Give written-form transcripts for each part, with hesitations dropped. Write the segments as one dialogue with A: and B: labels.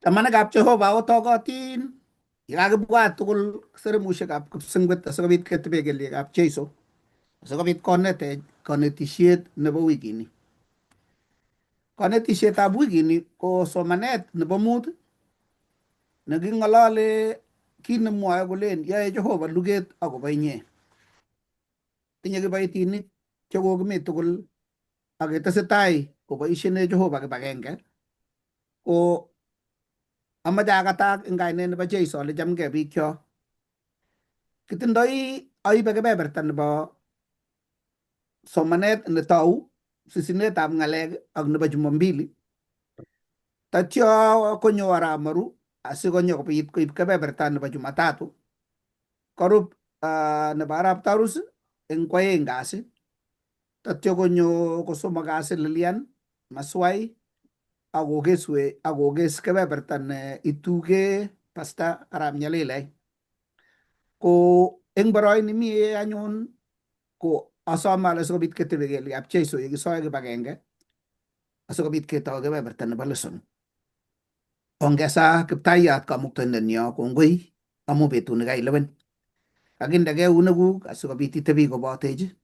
A: Tamanikab Jehova otokotin yekakibwat tugul seremushekab kipsengwet asikobit ketebe kelyekab Jeiso asikobit konetech konetishet nebo wikini. Konetishetab wikini ko somanet nebo mut neking'olole kit nemwoe kolen yoe Jehova luget akobo inye. Tinye kiboitinik chekokimi tugul ak ketesetai koboishene Jehova kibagenge ko amache akatak eng kainet nebo Jeiso ale chamgei biikcho. Kitindoi aibe kebeberta nebo somanet netou sisinetab ng'alek ak nebo Jumambili. Tatyo konyo arap Maru asikonyo kobit koib kebeberta nebo Jumatatu. Korub nebo arap Tarus eng kwaeng kasi. Tatyo konyo kosomok kasi Lilian Maswai akokeswe akokes kebeberta ne ituge Pastor arap Nyalilei. Ko eng boroini mi anyun ko asome ale sikobit ketebe kelyekab Jeiso yekisoe kibagenge asikobit ketou kebeberta nebo lesson. Ongesa Kiptayat Kamuktaindenyo kongoi amu betut nekailewen. Kakinde keunekuk asikobit itebi kobotech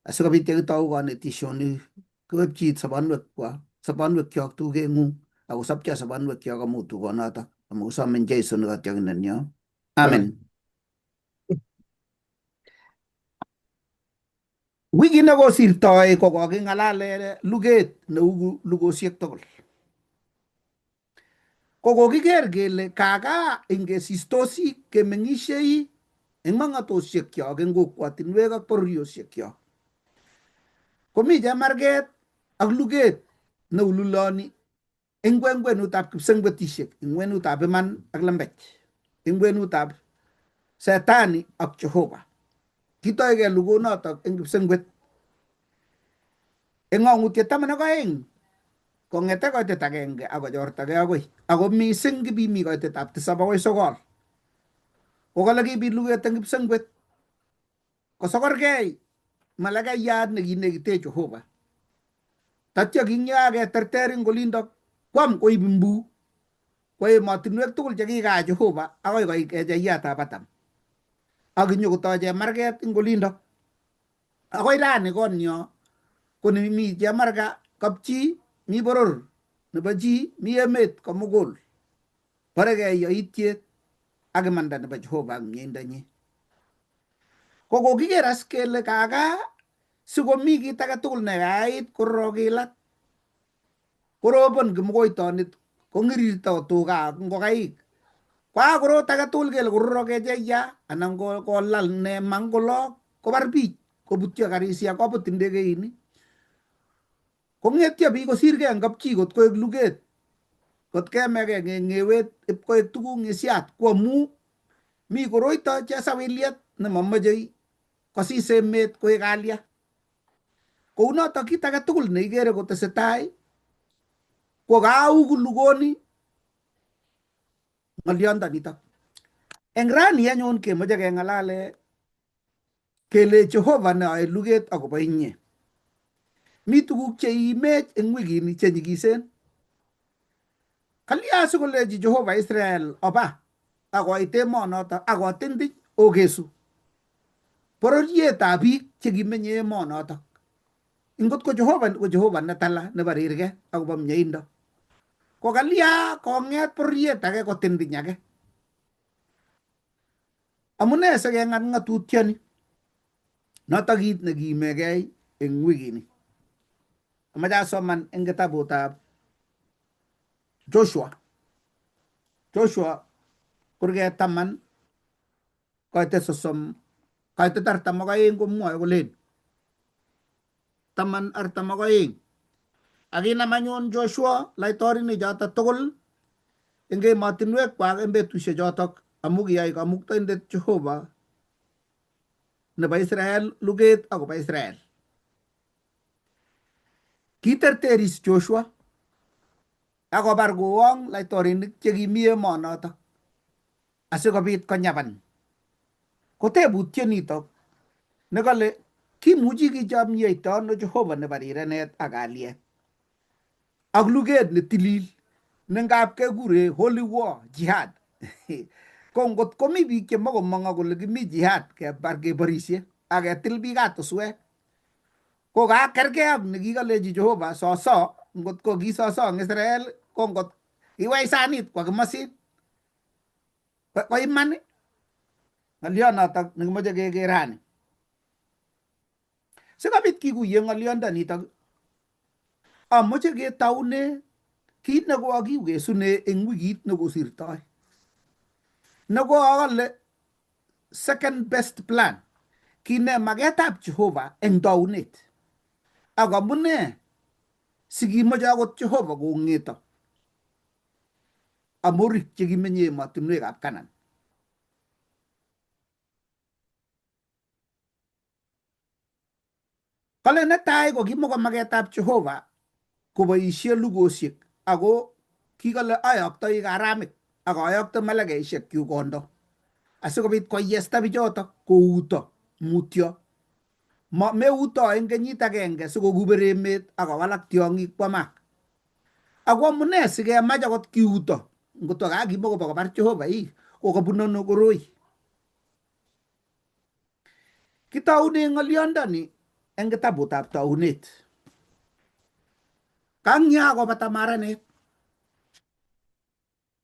A: asikobit yekitou konetishoni kewekchi sobonwekwa sobonwekyok tugeng'ung akosopcho sobonwekyok amu tugonotok amu kisomin Jeiso ne kotyokindenyo. Amen. Wikit nekosirtoi ko koking'alale luget neu lugosiek tugul. Ko kokiker kele kaka eng kesistosi kemeng'ishei eng mong'atosiekyok eng kokwatinwek ak bororiosiekyok. Komi chemarget ak luget neululoni eng kwenutab kipsengwetisiek, eng kwenutab iman ak lembech, eng kwenutab Setani ak Jehova. Kitoige lugonotok eng kipsengwet. Eng ng'ong'utiet 12 kong'ete koitet agenge ak kochortagei agoi ako mising kibimi koitetab 7 akoi 9. Kokale kibit luget eng kipsengwet kosokorgei malakaiyat nekinekite Jehova. Tatyo kingyekaketerter eng olindok kwam koib mbu kwo emotinwek tugul chekikaa Jehova akoi koit kecheiyatab Adam. Ak kinyokotoi chemarget eng olindok. Akoi rani konyo ko mi chemarga kapchi mi boror nebo chi mi emet komugul. Boregei yoityet ak imanda nebo Jehova ak mieindonyi. Ko kokiker as kele kaka sikomi kit age tugul nekait kororokilat. Korobon kimukoitonit kong'irirto tuga ak ngokaik. Kwa korot age tugul kele kororok kecheya anan kolal ne mangolok kobar biik kobutyo karisiek kobut ndegeinik. Kong'etyo biik kosirgei eng kapchi kot koek luget kot kemegei ng'ewet ipkoek tuguk ng'isiat ko amu mi koroito chesawiliet nemamachei kosis emet koek kalya. Kounotok kit age tugul neikere kotesetai ko kau kulugoni ng'olyondonitok. Eng rani anyun kemoche keng'alale kele Jehova neoe luget akobo inye. Mi tuguk cheiimech eng wikini che nyikisen. Kalya sikolechi Jehova Israel oba akoit emonotok akotindiny okesu bororietab biik chekimenye emonotok. Ingot ko Jehova ko Jehova netala nebo rirge akobo mieindo. Ko kalya kong'et bororiet age kotindiny age. Amune sikeng'at ng'atutyoni? Notok kit nekiimegei eng wikini. Amache asoman eng kitabutab Joshua. Joshua kurget 10 koitet 30 koitet 42 komwoe kolen 10 42 ak inam anyun Joshua laitorinik choto tugul eng emotinwekwak eng betusiek chotok amu kiyai kamuktaindet Jehova nebo Israel luget akobo Israel. Kiterteris Joshua akobar kowong laitorinik chekimi emonotok asikobit konyapan. Ko tebutiet nitok nekale kimuchi kichomyeito ano Jehova nebo rirenet ak kalyet ak luget netilil Nengap kekure holy war jihad. Ko ngot komi biik chemakomong'o kole kimi jihad kebar keborishe ak ketil biik katuswek ko kakergei ak nekikolechi Jehova soso ngot ko kisoso eng Israel ko ngot iwech sanit kwa kimosin ko iman ng'olyon notok nekimoche keker rani. Sikobit kikuye ng'olyondonitok amoche ketoune kit nekokakiwesune eng wikit nekosirtoi nekoakale second best plan kine maketab Jehova eng tounet ak amune sikimoche akot Jehova kong'eto Amorik chekimenye emotinwekab Canaan. Kale netai ko kimoko maketab Jehova koboisie lugosiek ako kikole ayoktoi karamik ak ayokto malakeishek kyuk kondo asikobit koyesta bichotok kouto mutyo. Meuto eng kenyit agenge sikokuber emet ak kowalak tiong'ik kwamak. Ako amune sikemach akot kiuto ngotko kakimokobo kobar Jehova ii ko kabun ano koroi? Kitoune ng'olyondoni eng kitabutab Taunet. Kang yakobata maranet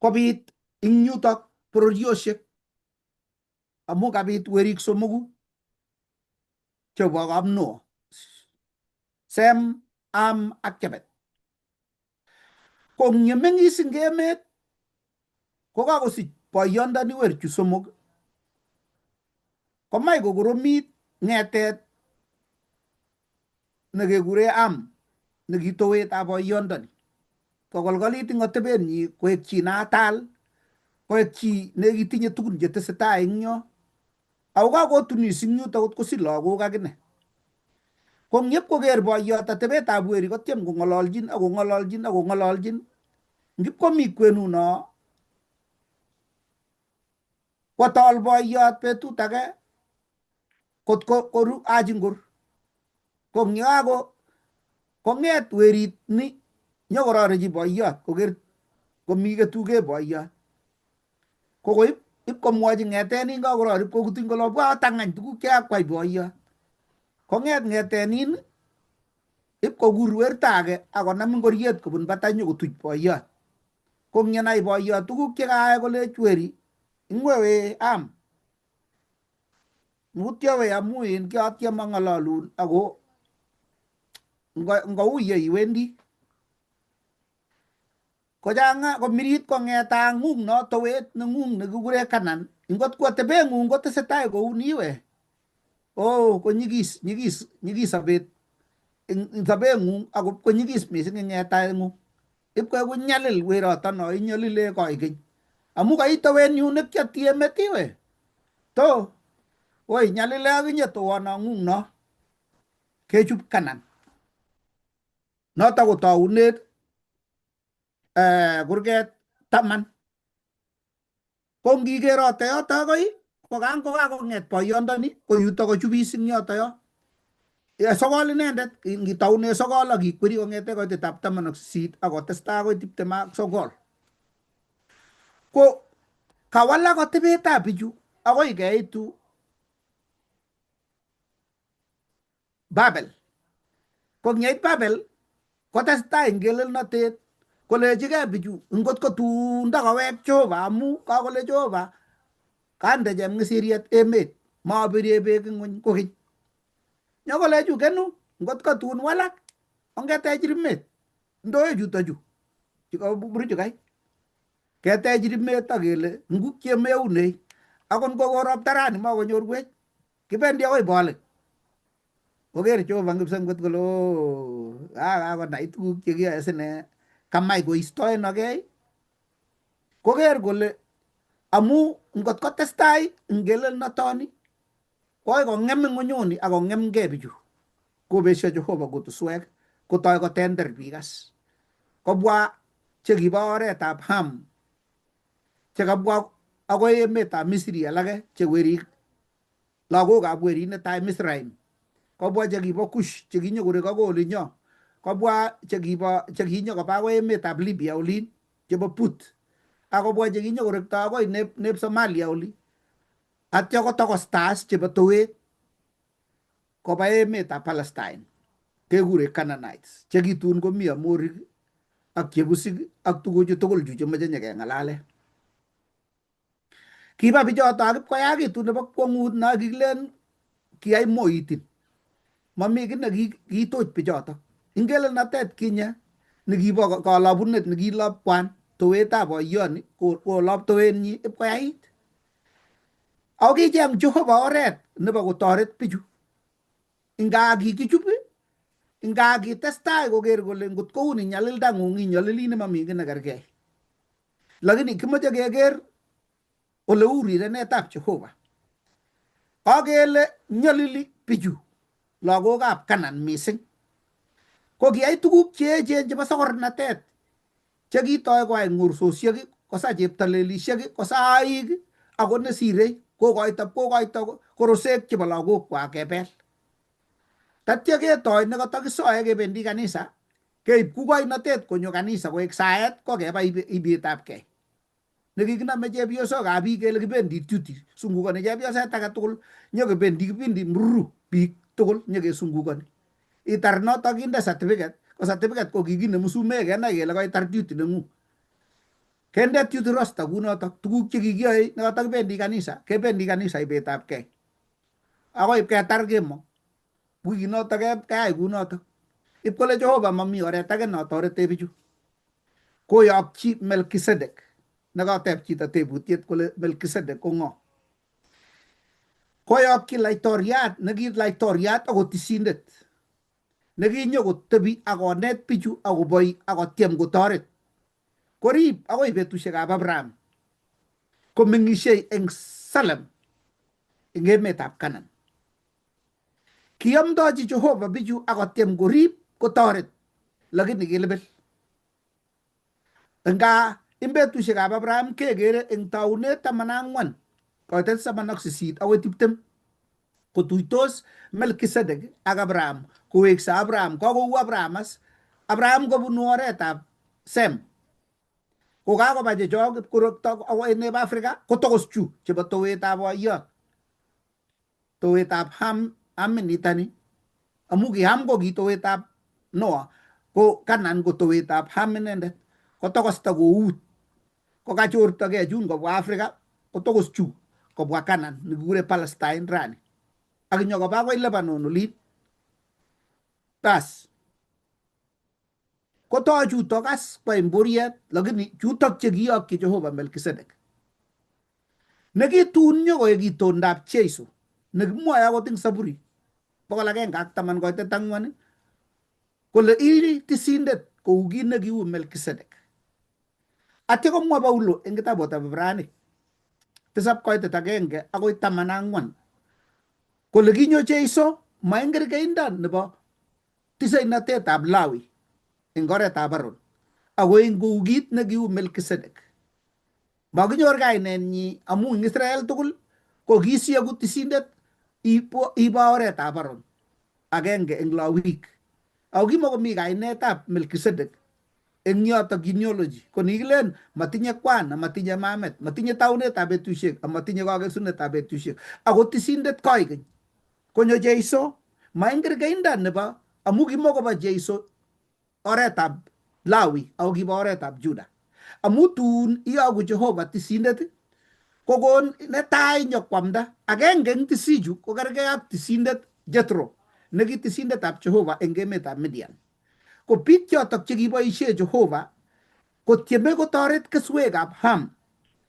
A: kobit ing yutok bororiosiek amu kabit werik somoku chebo kap Noah, Sem, Ham ak Jabet. Ko ngemeng'is eng emet kokakosich boyondoni werchu somok komach kokoromit ng'etet nekekure Ham nekitowetab boyondoni. Kokolkolit eng atebenyi koek chi natal, koek chi nekitinye tugun chetesetai eng yo. Ako kakotunis eng yuto kot kosich lagok akine. Ko ngyep koker boyot atebetab weri kotyem kong'ololjin ak kong'ololjin ak kong'ololjin. Ngipkomi kwenuno kotol boyot betut age kot ko koru Haji Ngor. Ko ngyekako kong'et werit ni nyokororechi boyot koker komi ketuge boyot. Ko koib ipkomwochi ng'etenin kakorori ipkokutin kole obwa otang'any tuguk chekakwai boyot. Kong'et ng'etenin ipkokur werto age akonam ingoriet kobun batai nyokotuch boyot. Ko ngyenai boyot tuguk chekayai kolech weri ingwe we am. Mutyo we amu in kiatyem ang'ololun ako ngou ye iwendi. Kochang'a komirit kong'etang'ung no towet neng'ung nekikure Kanan ngot ko atebeng'ung kotesetai kou ni we oh konyigis nyigis nyigis sobet eng sobeng'ung ako konyigis mising eng ng'etaeng'ung ipkoeku nyalil weroto no inyolile koikeny amu kaitowenyu nekiatie met iwe to woi nyalile akinye towonong'ung no kechup Kanan. Notok ko tounet kurget 10. Ko ngikerote yoto akoi ko kangokakong'et boyondoni ko yuto kochubis ing yoto yo. 9 inendet ngitoune 9 ak ikweri kong'ete koitetab 18 ak kotestai akoi 29. Ko kawalak atebetab bichu akoi keitu Babel. Ko ngeit Babel kotestai ngelelnotet kolechigei bichu ngot ko tun ndakowek Jehova amu kakole Jehova kande chemng'isiriet emet mabire beek ng'weny kokeny. Nyokolechu kenu ngot ko tun walak ongetech rimet ndoe chuto chu chukaburu chukai ketech rimet ak kele nguk chemeunei akot ngoko ropta rani makonyorwech kibendi akoi bolik. Koker Jehova kipsengwet kole oo kakonai tuguk chekiyoe sine kamach koistoenokei koker kole amu ngot kotestai ngelelnotoni koakoi kong'em ng'unyuni ak kong'emgei bichu. Kobesio Jehova kutuswek kotoi kotender biik as. Kobwa chekibo oretab Ham chekabwa akoi emetab Misri alake che werik lagokab werit netai Misraim. Kobwa chekibo Kush chekinyokorek akoi olinyo. Kobwa chekibo chekinyokoba akoi emetab Libya olin. chebo Put akobwa chekinyokorekto akoi neb Somalia oli atya kotokostas chebo towet koba emetab Palestine kekure Canaanites chekitun komi Amorik ak Jebusik ak tuguchu tugul chu chemoche nyekeng'alale. Kiba bichoto ak ipkoyakitu nebo kwong'ut na kikilen kiyai moitin. Mami kiy ne kiitoch bichoto. Ingelelnatet kinye nekibo kolobunet nekilob kwan towetab boyoni kolob towenyi ipkoyait. Ako kicheng Jehova oret nebo kotoret bichu. Inga kikichup, inga kitestai koker kole ngot kouni nyalilda ng'ung inyolili nemami kiy nekergei. Lakini kimoche keker oleu rirenetab Jehova. Kakele nyolili bichu lagokab Kanan mising. Ko kiyai tuguk cheechen chebo sokornatet chekitoi koyai ng'orsosiek, kosa cheptalelisiek, kosa aik, ako nesire kokoito korosek chebo lagokwak kebel. Tatya ketoi nekatakisoe kebendi kanisa, keib kukoinotet konyo kanisa koek saet ko keba ibetab kei. Nekikinome chepyosokab biik kele kibendi duty, sungukoni chepyoset age tugul, nyokebendi kipindi mruru biik tugul nyokesungukoni. Itar notok kinde certificate, ko certificate ko kikinemu sumek kenai kele koitar duty neng'ung. Kende duty roster kunotok, tuguk chekikiyoe nekatakibendi kanisa, kebendi kanisa ibetab kei. Akoi ipketar kemong. Wikinotok keyai kunotok. Ip kole Jehova mami oret age notorete bichu. Koyokchi Melkisedek nekateb chito tebutiet kole Melkisedek ko ng'o. Koyokchi laitoriat neki laitoriat ako tisindet nekinyo kotebi akonet bichu akoboi akotyem kotoret. Korib akoi betusiekab Abraham komeng'isiei eng Salem eng emetab Kanan. Kiamdochi Jehova bichu akotyem korib kotoret lakini kilibel. Nga eng betusiekab Abraham kekere eng taunet 14 koitet 18 akoi 20 kotuitos Melkisedek ak Abraham kowekse Abraham kakou Abraham as Abraham kobunu oretab Sem kokakoba chechok ipkorokto akoi neb Afrika kotokos chu chebo towetab boiyot towetab Ham Ham nitani amu ki Ham ko ki towetab Noah ko Kanan ko towetab Ham inendet kotokosta kout kokachortogei chun kobwa Afrika kotokos chu kobwa Kanan nekikure Palestine rani ak nyokoba akoi Lebanon olin bas kotoi chutok as koim boriet lakini chutok chekiyokyi Jehova Melkisedek nekitun nyokoek itondab Jesu nekimwoe akot eng Saburi 110 koitet 4 kole ii tisindet kou kit nekiu Melkisedek. Atya komwa Paulo eng kitabutab Ibranik 7 koitet 1 akoi 14 kole kinyo Jesu ma eng kerkeindo nebo tisainatetab Lawi eng oretab Aaron ako eng kou kit nekiu Melkisedek. Makinyor kainenyi amu eng Israel tugul ko kisieku tisindet ibo oretab Aaron agenge eng Lawik. Ako kimakomi kainetab Melkisedek eng yotok genealogy ko nikilen matinye kwan amatinye mamet matinye taunetab betusiek amatinye kakesunetab betusiek ako tisindet koikeny konyo Jeiso ma eng kerkeindo nebo amu kimokobo Jeiso oretab Lawi ako kibo oretab Juda amu tun iyoku Jehova tisindet kokon netai nyokwamda agenge eng tisichu ko kerkei ak tisindet Jethro neki tisindetab Jehova eng emetab Midian. Ko biik chotok chekiboisie Jehova kotyeme kotoret keswekab Ham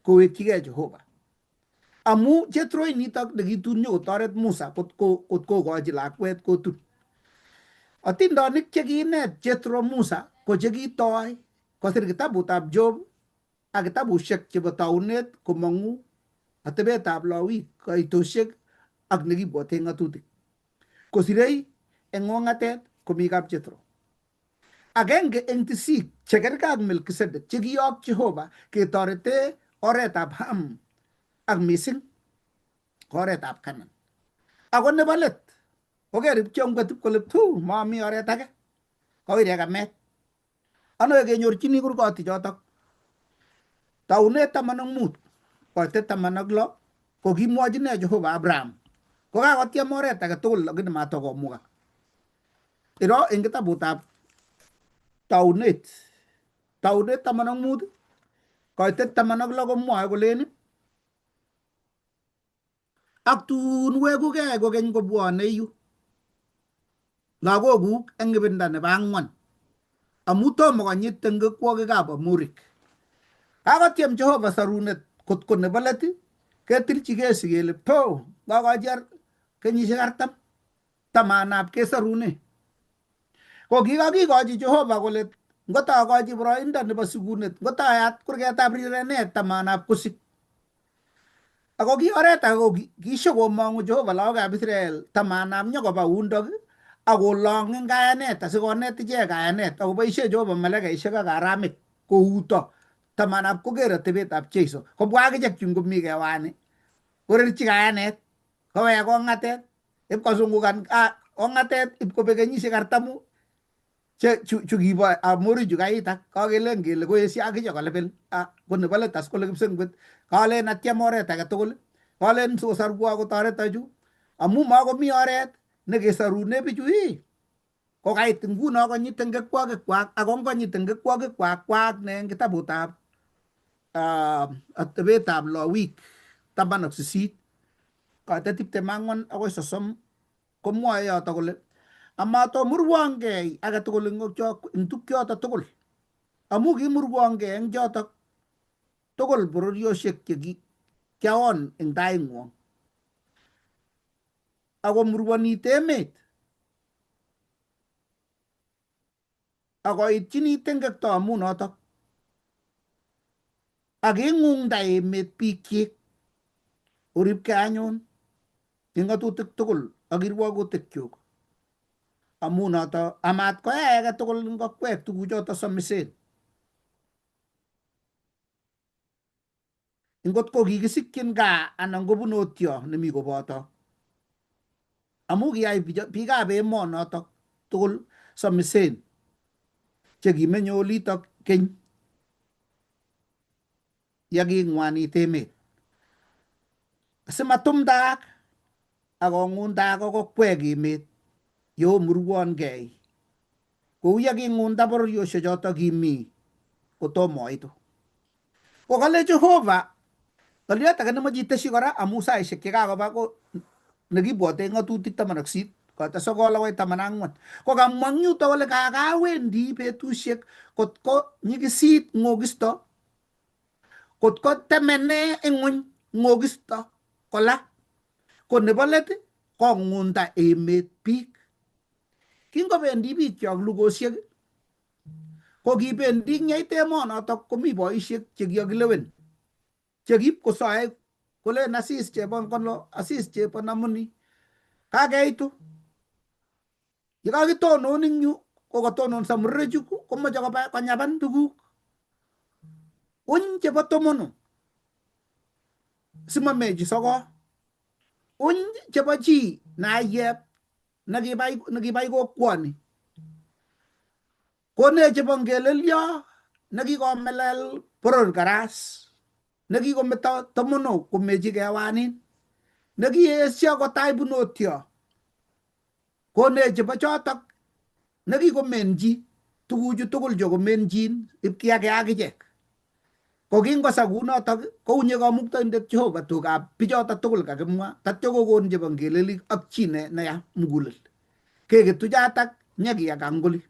A: kowekchigei Jehova. Amu Jethro initok nekitun nyokotoret Musa kot kokochi lakwet kotun. Atindonik chekiinet Jethro Musa ko chekitoi kosir kitabutab Job ak kitabushek chebo taunet komong'u atebetab Lawik, kaitosiek ak nekibwote ng'atutik. Kosirei eng ong'atet komi kap Jethro. Agenge eng tisik chekerkei ak Melkisedek chekiyok Jehova ketorete oretab Ham ak mising ko oretab Kanan. Ako nebo let koker kipchongwet kole tu mami oret age kowirek kamet. Ano kenyorchini kurgotik chotok Taunet 15 koitet 16 ko kimwochi ne Jehova Abraham kokakotyem oret age tugul lakini matokomukak. Iro eng kitabutab Taunet, Taunet 15 koitet 16 komwoe kolen ak tun wekugei kokeny kobwone yu lagokuk eng ibinda nebo ang'wan amu tomo konyit tengekwokikab Amorik. Kakotyem Jehova sorunet kotko nebo let ketilchi kesi kele to kokochi kenyisiek 40 tamanab kesorune. Ko kikakikochi Jehova kole ngotokochi boroindo nebo sikunet ngotoyat kurgetab rirenet tamanab kosik. Ako ki oret age ko kishokomong'u Jehova lagokab Israel tamanab nyokoba undok akolong eng kayanet asikonet ichek kayanet akoboisie Jehova malakaisiek ak aramik kouto tamanab koker atebetab Jeiso kobwa akichek chun komi kewani korerchi kayanet kowek kong'atet ipkosungukan kong'atet ipkobek kenyisiek 40 che chu kibo Amori chu kaitak kakelen kele koesio akichek kolepel ko nebo let as kole kipsengwet kalen atyem oret age tugul kalen sikosarwo kotoreto chu amu makomi oret nekesorune bichu ii ko kait nguno konyit tengekwokikwak ako ngonyit tengekwokikwak kwaak ne eng kitabutab atebetab Lawik 18 koite 24 akoi 30 komwoe yoto kole amatomurwongei age tugul eng tukchoto tugul amu kimurwongei eng chotok tugul bororiosiek che kiaon eng taing'wong ako murwonit emet akoitchini tengekto amu notok ak king'ung'da emet biikchik. Oripkei anyun eng ng'atutik tugul ak kirwogutikchuk amu noto amat koyai age tugul eng okwek tuguchoto somisen. Ngot ko kikisikyin gaa anan kobunotyo nemi koboto amu kiyai biikab emonotok tugul somisen che kimenye olitok keny ye king'wanit emet. Simatumdaak ak kong'undaak ak okwek emet ye omurwongei kou ye king'unda bororiosiechoto kimi kotomo oitu. Ko kale Jehova ng'olyot age nemoche iteshi kora amu saishek chekakoba ko nekibwote eng ng'atutik 18 koite 9 akoi 14. Ko kamwa eng yuto kole kakawendi betusiek kotko nyikisit ng'okisto kotko temene ing'uny ng'okisto kola ko nebo let kong'unda emet biik. Kingobendi biikchok lugosiek ko kibendi ng'yait emonotok komi boisiek che kiokilewen che kipkosoe kolen asis chebo ngolo asis chebo namuni kakeitu ye kakitonon eng yu kokatononso murechu komoche koba konyaban tuguk uny chebo tomono simamechi soko uny chebo chi nayep nekibai kokwoni konech chebo ngelelyo nekikomelel boror karas nekikometo tomono komechi kewanin nekiesio kotai bunotyo konech chebo chotok nekikomenchi tuguchu tugul chokomenchin ipkiake akichek. Ko kingosa kunotok kounye kamuktaindet Jehova tugab bichoto tugul kakimwa tatyo kokon chebo ngelelik ak chi neya mugulel. Keketu chatak nyekiyaka ngoli.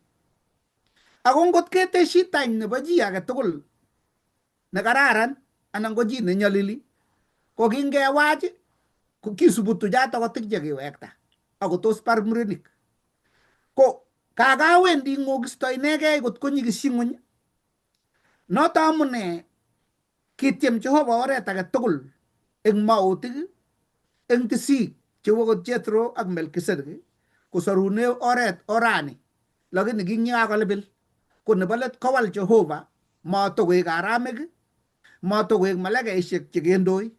A: Ako ngot keteshi tany nebo chi age tugul nekararan anan ko chi nenyolili ko kingewach ko kisubu tuchato kotik chekiwekta ako tos bar murenik. Ko kakawendi ng'okisto inegei kot konyikisyi ng'weny. Noto amune kityem Jehova oret age tugul eng maotik eng tisik cheu akot Jethro ak Melkisedek kosorune oret orani lakini kingyekakolipil ko nebo let kowal Jehova matokoek aramik matokoek malaikaisiek chekendoi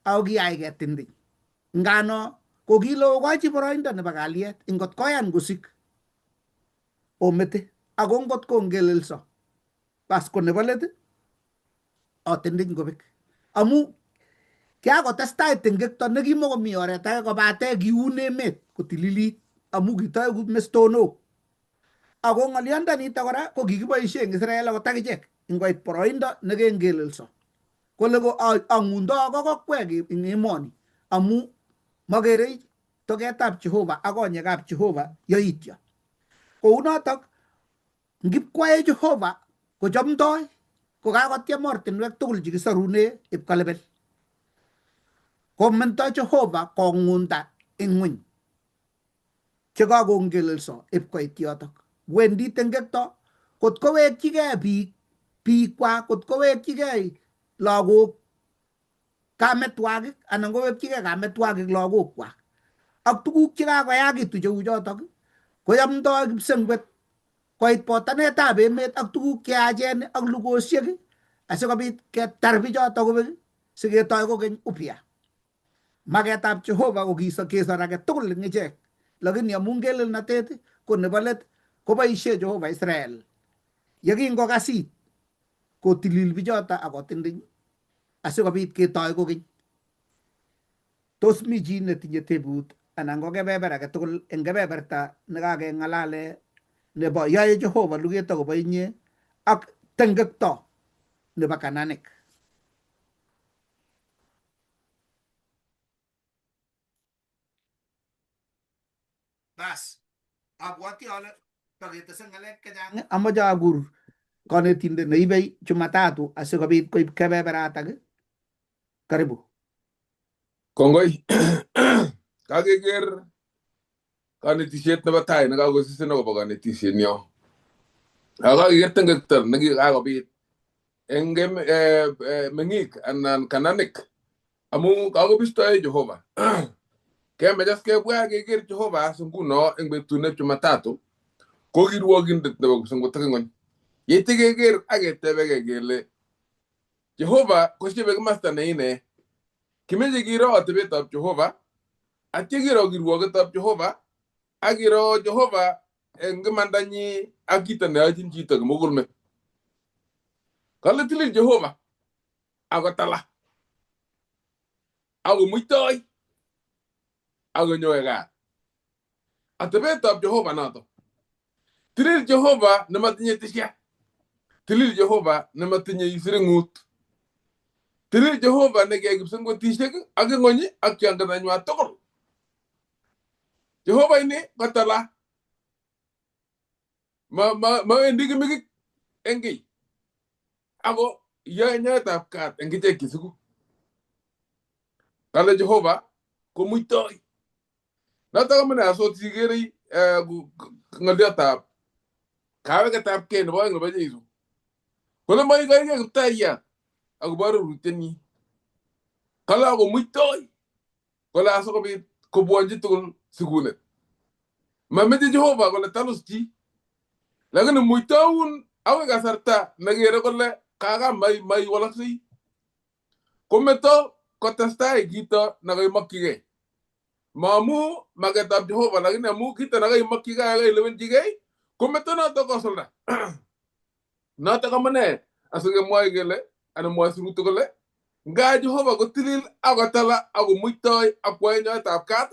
A: ako kiyai ketindiny. Ngano ko kile okochi boroindo nebo kalyet ingot koyan kosik omete ako ngot kongelelso bas ko nebo let Atindiny kobek. Amu kiakotestai tengekto nekimokomi oret age kobate kiun emet kotililit amu kitoeku mestonok. Ako ng'olyondonito kora ko kikiboisie eng Israel akot akichek ingoit boroindo nekengelelso kole ko ang'undo kokokwek eng emoni amu makerei toketab Jehova ak konyekab Jehova yoityo. Kounotok ngipkwae Jehova kochomdoi kokakotyem ortinwek tugul chekisorune ipkolebel. Komento Jehova kong'unda eng ng'weny chekakongelelso ipkoit yotok. Wendi tengekto kot kowekchigei biik biikwak, kot kowekchigei lagok kametwakik anan kowekchigei kametwakik lagokwak. Ak tuguk chekakoyakitu cheu chotok koyomdoi kipsengwet koit botanetab emet ak tuguk cheyachen ak lugosiek asikobit ketar bichotok kobek siketoi kokeny upya. Maketab Jehova ko kesor age tugul eng ichek, lakini amu ngelelnatet ko nebo let koboisie Jehova Israel. Yekingokasit kotilil bichoto ak kotindiny asikobit ketoi kokeny. Tos mi chi netinye tebut anan ko kebeber age tugul eng kebeberta nekakeng'alale nebo yoe Jehova luget akobo inye ak tengekto nebo Kananik? Bas, abwati ale taketese ng'alek chechang. Amache akur konetindet neibe Jumatatu asikobit koib kebeberatak. Karibu.
B: Kongoi. Kakeker kanetisiet nebo tai nekakosisin akobo kanetisiet nyo. Ako kakeker tengekto nekikakobit eng meng'ik anan kananik amu kakobistoe Jehova. Kemach as kebwa keker Jehova as nguno eng betut neb Jumatatu ko kirwokindet nebo kipsengwet ak ng'ony. Yeityo keker ak ketebekei kele Jehova koshebe komasta ne ine. Kimeche kiro atebetab Jehova, atya kiro kirwoketab Jehova, ak kiro Jehova eng imandanyi ak kito neyochin chito kimugulmet. Kale tilil Jehova akotala akomuitoi akonyoe kat. Atebetab Jehova noto. Tilil Jehova nematinye tisya. Tilil Jehova nematinye isiringut. Tilil Jehova nekiyai kipsengwetisiek ak ing'ony ak chang'indanywa tugul. Jehova ini kotala. Mawendi kimikik eng kiy. Ako yoe nyoetab kat eng ichek chesiku. Kale Jehova komuitoi. Notok amune asot ikerei ng'oliotab kaweketab kei nebo oeng nebo Jesu. Kole moikoikei Kiptayat akobo arorutienyi. Kale akomuitoi kole asikobit kobwonchi tugul sikunet. Mameche Jehova kole talus chi. Lakini muitoun akoi kasarta nekere kole kaka maiwalaksei. Kometo kotestai kito nekaimokyigei. Maamu maketab Jehova lakini amu kito nekaimokyigei ak kailewenchigei kometo noto kosulda. Notok amune asikemwoe kele anan mwoe sirutik kole nga Jehova kotilil akotala akomuitoi ak kwae nyoetab kat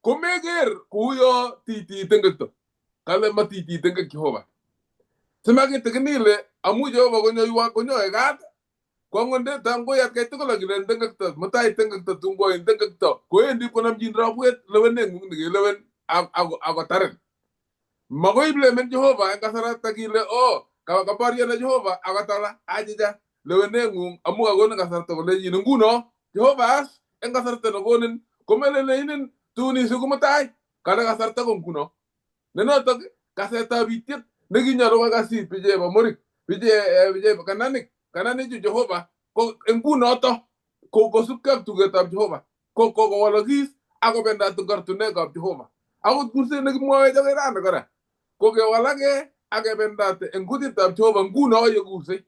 B: komeker kouyo titii tengekto. Kale matitii tengek Jehova. Simakitikini ile amu Jehova konyoiwa konyoe kat kwang'onde tam koi atkai tugul akilen tengekto mutai tengekto tun koin tengekto kowendi konomchin robwet leweneng'ung nekelewen akotarin. Makoi blemen Jehova eng kasarata kile oh kabaryana Jehova akotala achicha leweneng'ung amu kakonin kasarta kolechin nguno Jehova as eng kasarta nekonin komeleleinin tun isiku mutai kale kasarta ko nguno. Ne notok kasetab bityet nekinyolu kokasit bichebo morik biche kananik kananichu Jehova ko ngunoto ko kosubkei ak tugetab Jehova ko kowalakis ak kobendat eng ortinwekab Jehova. Akot kurset nekimwowech akoi rani kora ko kewalake ak kebendate eng kutitab Jehova nguno yekursei.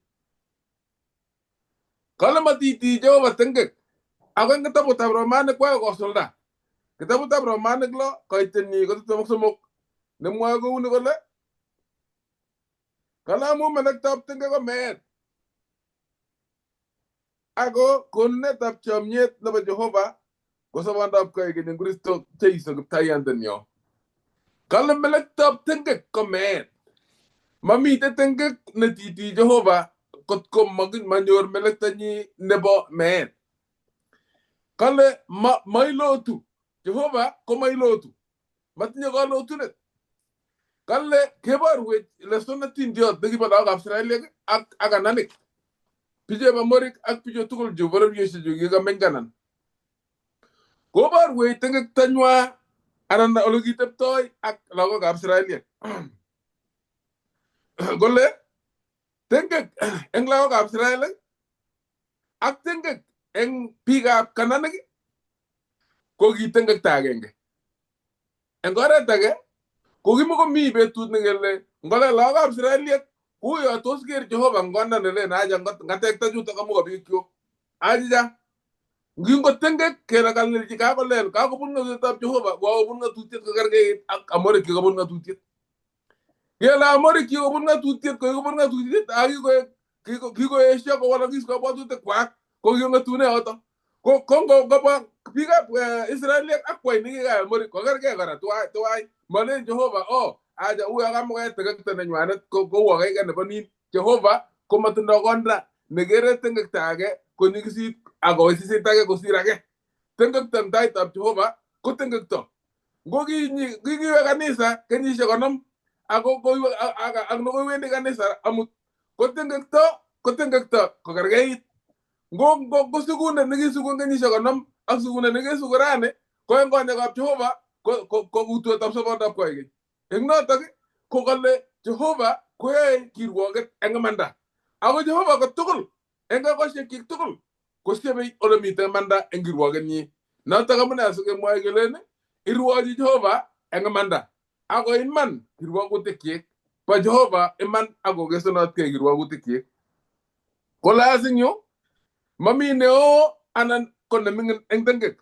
B: Kale matitii Jehova tengek ako eng kitabutab Romanik kwae kosulda. Kitabutab Romanik 6 koitenyi ko 23 nemwoe kouni kole kale amu melektab tengek ko meet. Ako konunetab chomyet nebo Jehova ko sobondab koikeny eng Kristo Jeiso Kiptaiyandenyo. Kale melektab tengek ko meet. Mamite tengek netiti Jehova kotko manyor melektanyi nebo meet. Kale mailotu. Jehova ko mailotu. Matinye kalotunet. Kale keborwech lesson netindiot nekibo lagokab Israeliek ak Kananik. Bichu Amorik ak bichu tugul chu bororioshechu kikameny Kanan. Koborwech tengektanywa anan ole kiteptoi ak lagokab Israeliek. Kole tengek eng lagokab Israeliek ak tengek eng biikab Kananik ko kitengekta agenge. Eng oret age ko kimokomi betut nekele ngole lagokab Israeliek uyo tos ker Jehova ngonda nelen aja ngatekta chutok amu ka biikchuk. Aja ngingotengek kele kalelchi kakolel kakobun ng'atutietab Jehova kokakobun ng'atutiet kokerkeit ak Amorik chekobun ng'atutiet. Kele Amorik kikobun ng'atutiet ko kikobun ng'atutiet ak kikoesio kowalakis kabwatutikwak ko kikong'etune yoto. Ko ngobwa biikab Israeliek ak kwai nekikai Amorik kokerkei kora tuwai. Malen Jehova oh aja uyo kamukoyai tengekto nenywanet kouwo kaikai nebo nin. Jehova komatindoi konda nekere tengekto age konyikisit ak koisisit age kosir age. Tengekto eng taitab Jehova ko tengekto. Ngo kikiwe kanisa kenyisiek 50 ak nokoiwendi kanisa amut ko tengekto ko tengekto kokerkeit. Ngo sukunet nekisukun kenyisiek 50 ak sukunet nekesukun rani ko eng konyekab Jehova ko utuetab sobondab koikeny. Eng notok ko kale Jehova koyoe kirwoket eng imanda. Ako Jehova ko tugul eng kokosiekyik tugul kosyebei ole mitei imanda eng kirwokenyi. Notok amune asikemwoe kelen irwochi Jehova eng imanda. Ako iman kirwokutikyik. Bo Jehova iman ak kokesunotkei kirwokutikyik. Kole as eng yu mami neo anan ko neming'in eng tengek.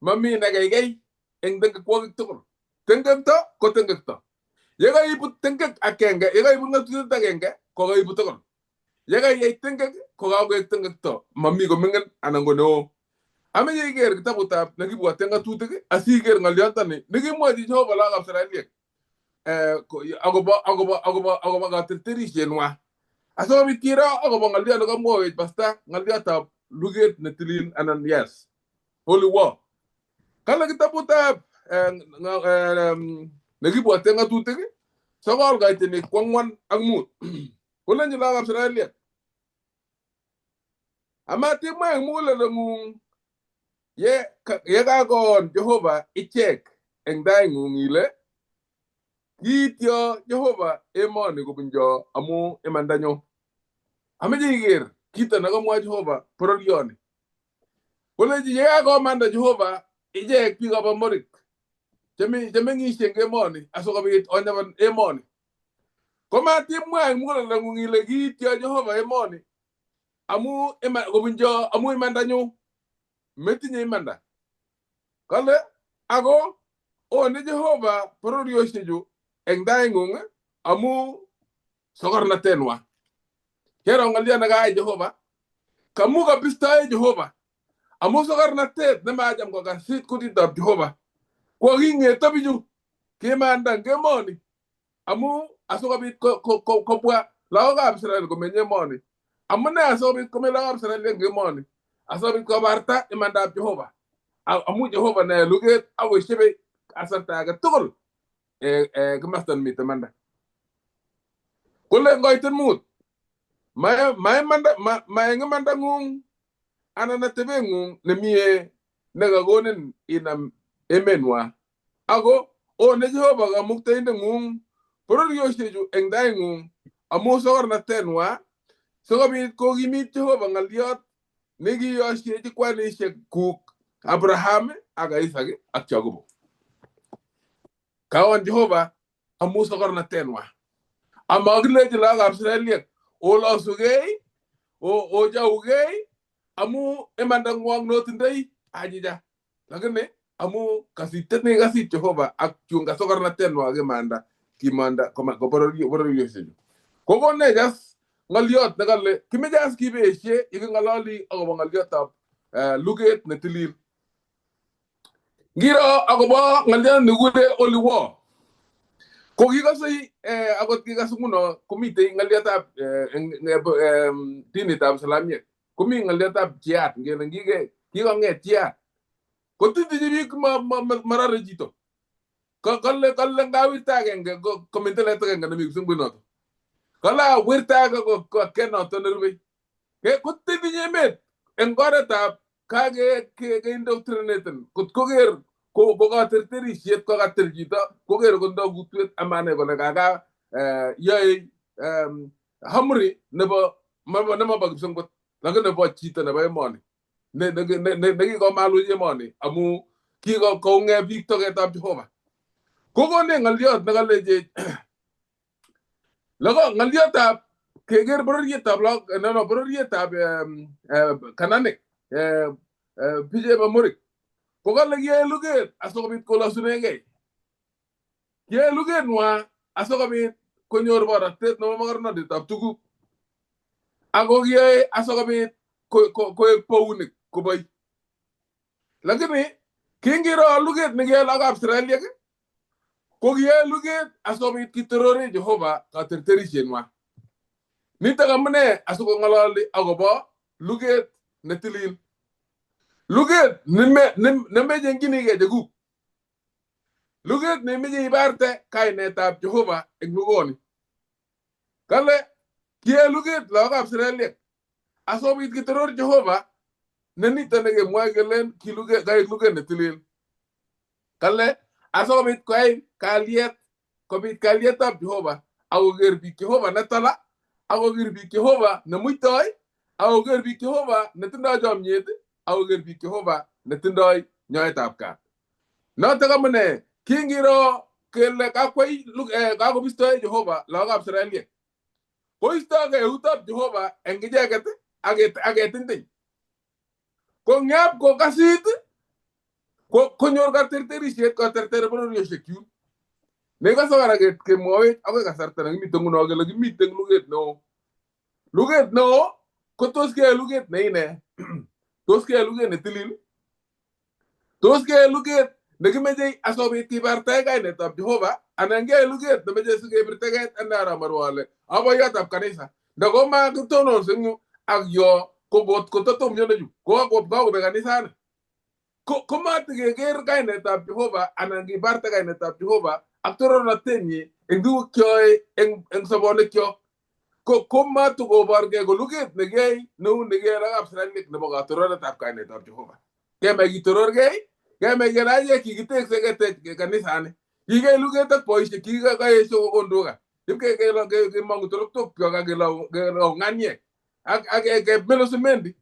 B: Mami nekeikei eng tengekwokik tugul. Tengekto ko tengekto. Yekaibut tengek akenge, yekaibut ng'atutiet agenge, ko kaibut tugul. Yekaiyai tengek, ko kakoek tengekto. Mami koming'in anan ko neo. Ameche iker kitabutab nekibwote ng'atutik asiker ng'oliontoni nekimwochi Jehova lagokab Israeliek akobo katerterisienywa. Asikobit kiro akobo ng'oliot nekamwowech pasta ng'oliotab luget netilil anan yes, holy war. Kale kitabutab nekibwote ng'atutik 9 kaitinik 4 ak 5. Kolenji lagokab Israeliek amatimwa eng muguleldong'ung ye kakoon Jehova ichek eng taing'ung ile kiityo Jehova emoni kobunjo amu imandanyo. Ameche iker kito nekamwa Jehova bororioni. Kolenji ye kakomanda Jehova ichek biikab Amorik chemeng'isie eng emoni asikobit onyapan emoni. Komatimwa eng muguleldong'ung ile kiityo Jehova emoni amu kobunjo amu imandanyu. Metinye imanda. Kale ako one Jehova bororiosiechu eng taing'ung amu sokornatenwa. Kero ng'oliot nekayai Jehova. Kamu kabistoe Jehova. Amu sokornatet nemacham kokasit kutitab Jehova. Koking'eto bichu kimanda eng emoni amu asikobit kobwa lagokab Israel komeny emoni. Amune asikobit komeny lagokab Israel eng emoni. Asikobit kobarta imandab Jehova. Amu Jehova ne luget akoshebe kasarta age tugul komasta nemiten imanda. Kole ngoiten 5 ma eng imandang'ung anan atebeng'ung nemie nekakonin inam emenwa. Ako one Jehova kamuktaindeng'ung bororiosiechu eng taing'ung amu sokornatenwa sikobit kokimit Jehova ng'oliot nekiyosiechi kwanisiek kuk Abraham ak Isaac ak Jacobo. Kaon Jehova amu sokornatenwa. Amakilechi lagokab Israeliek olosugei ochaugei amu imandang'wong notindoi achicha. Lakini amu kasitet nekikasit Jehova ak chun kasokornatenwa kimanda ko bororiosiechu. Kokonech as ng'olyot nekale kimeche as kibeshe yeking'ololi akobo ng'olyotab luget netilil. Ngiro akobo ng'olyot nekikure Holy War. Ko kikose akot kikas nguno komitei ng'olyotab dinitab Islamiek komi ng'olyotab jihad ngele kikong'et jihad. Kotinye biik marare chito. Kale kale ngawirta agenge komintelet agenge nemi kipsengwet. Kale awirta age ko kenoto nerubei. Kotinye emet eng oretab kake indoctrinate kot koker ko katerterisiet kokatil chito koker kotindo kutwet amanai kole kaka yoe amri nebo nemobo kipsengwet lakini nebo chito nebo emoni nekikomaluch emoni amu kikoung'e biik toketab Jehova. Kokonech ng'olyot nekalechech loko ng'olyotab keker bororietab lagok no bororietab kananik bichebo murik kokale kiyoe luget asikobit kolosunengei. Kiyoe luget nwa asikobit konyor borotet nebo mokornotetab tuguk. Ako kiyoe asikobit koek bounik koboi. Lakini kingiro luget nekiyoe lagokab Israeliek ko kiyoe luget asikobit kitorore Jehova katerterisietnywan. Nitok amune asikong'ololi akobo luget netilil. Luget nemechengchinigei chekuk. Luget nemeche ibarte kainetab Jehova eng lugoni. Kale kiyoe luget lagokab Israeliek asikobit kitoror Jehova ne nito nekemwoe kelen kaek luget netilil. Kale asikobit koyai kalyet, kobit kalyetab Jehova akoker biik Jehova netala, akoker biik Jehova nemuitoi, akoker biik Jehova netindoi chomyet, akoker biik Jehova netindoi nyoetab kat. Notok amune kingiro kele kakwai kakobistoi Jehova lagokab Israeliek. Koistogei eutab Jehova eng icheket ak ketintiny. Ko ngap kokasit konyor katerterisiet koterter bororiosiek yun. Nekose kora kemwowech akoi kasarta nekimiten nguno kele kimiten luget neo. Luget neo ko tos keyoe luget neine? Tos keyoe luget netilil? Tos keyoe luget nekimeche asikobit kibartae kainetab Jehova anan keyoe luget nemeche sikebir teket ane arap ale aboiyotab kanisa. Ndakomakitononse eng yu ak yo ko kototom yu kokakobek kanisani. Komatikeker kainetab Jehova anan kibarte kainetab Jehova ak torornatenyi eng tuguk cheyoe eng sobonwekyok. Komatukoborgei ko luget nekiyoe neu nekiyoe lagokab Israelik nebo katororetab kainetab Jehova. Kemach kitororgei, kemach kele achek kikitekse ketech kanisani. Kikei luget ak boisiek kikaesho kokon duka. Ipkemongu toroktokyok ak kelou ng'aniek ak kemelo simendi.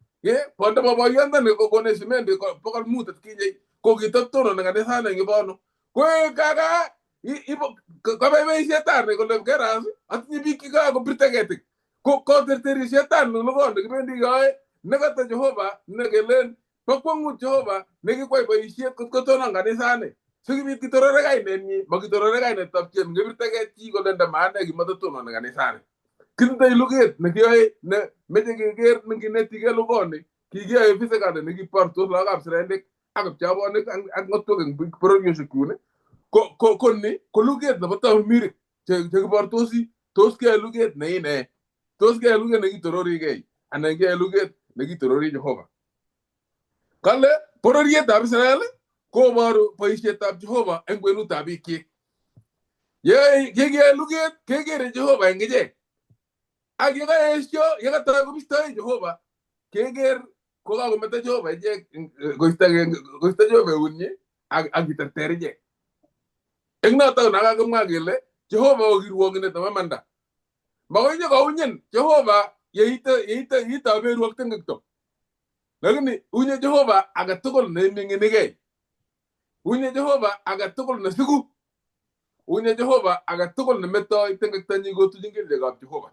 B: Bonde bo boyondoni kokonech simendi 500 atkinye ko kitotononi kanisani eng ibono. Ko kaka kabaibait shetani kole keras atinye biik chekakobir ketik. Ko koterteri shetani lugoni kibendi yoe nekata Jehova nekelen bo kwongut Jehova nekikwai boisiet kot kotonon kanisani. Sikibit kitorore kainenyi, makitorore kainetab chi ngibir teket chi kole ndamaane kimatotononi kanisani. Kitindoi luget nekiyoe ne meche keker nenginetigei lugoni kikiyoe physically nekibortos lagokab Israelik ak kipchabonik ak ng'otwek eng bororiosiek yun. Ko ni ko luget nebo tamirmirik chekibortosi tos kiyoe luget neine? Tos kiyoe luget nekitororigei anan kiyoe luget nekitorori Jehova? Kale bororietab Israel koboru boisietab Jehova eng kwenutab biikyik. Yekiyoe luget kekere Jehova eng ichek. Ak yekaesio yekatoi kobistoi Jehova keker kokakometo Jehova ichek koisto Jehova eunyi ak kiterter ichek. Eng notok nakakimwa kele Jehova ko kirwokindet nebo imanda. Makoi nyokounyin Jehova yeite aberwok tengekto. Lakini unye Jehova agetugul neiming'inigei. Unye Jehova agetugul nesiku. Unye Jehova agetugul nemetoi tengektonyi kotuchin kelyekab Jehova.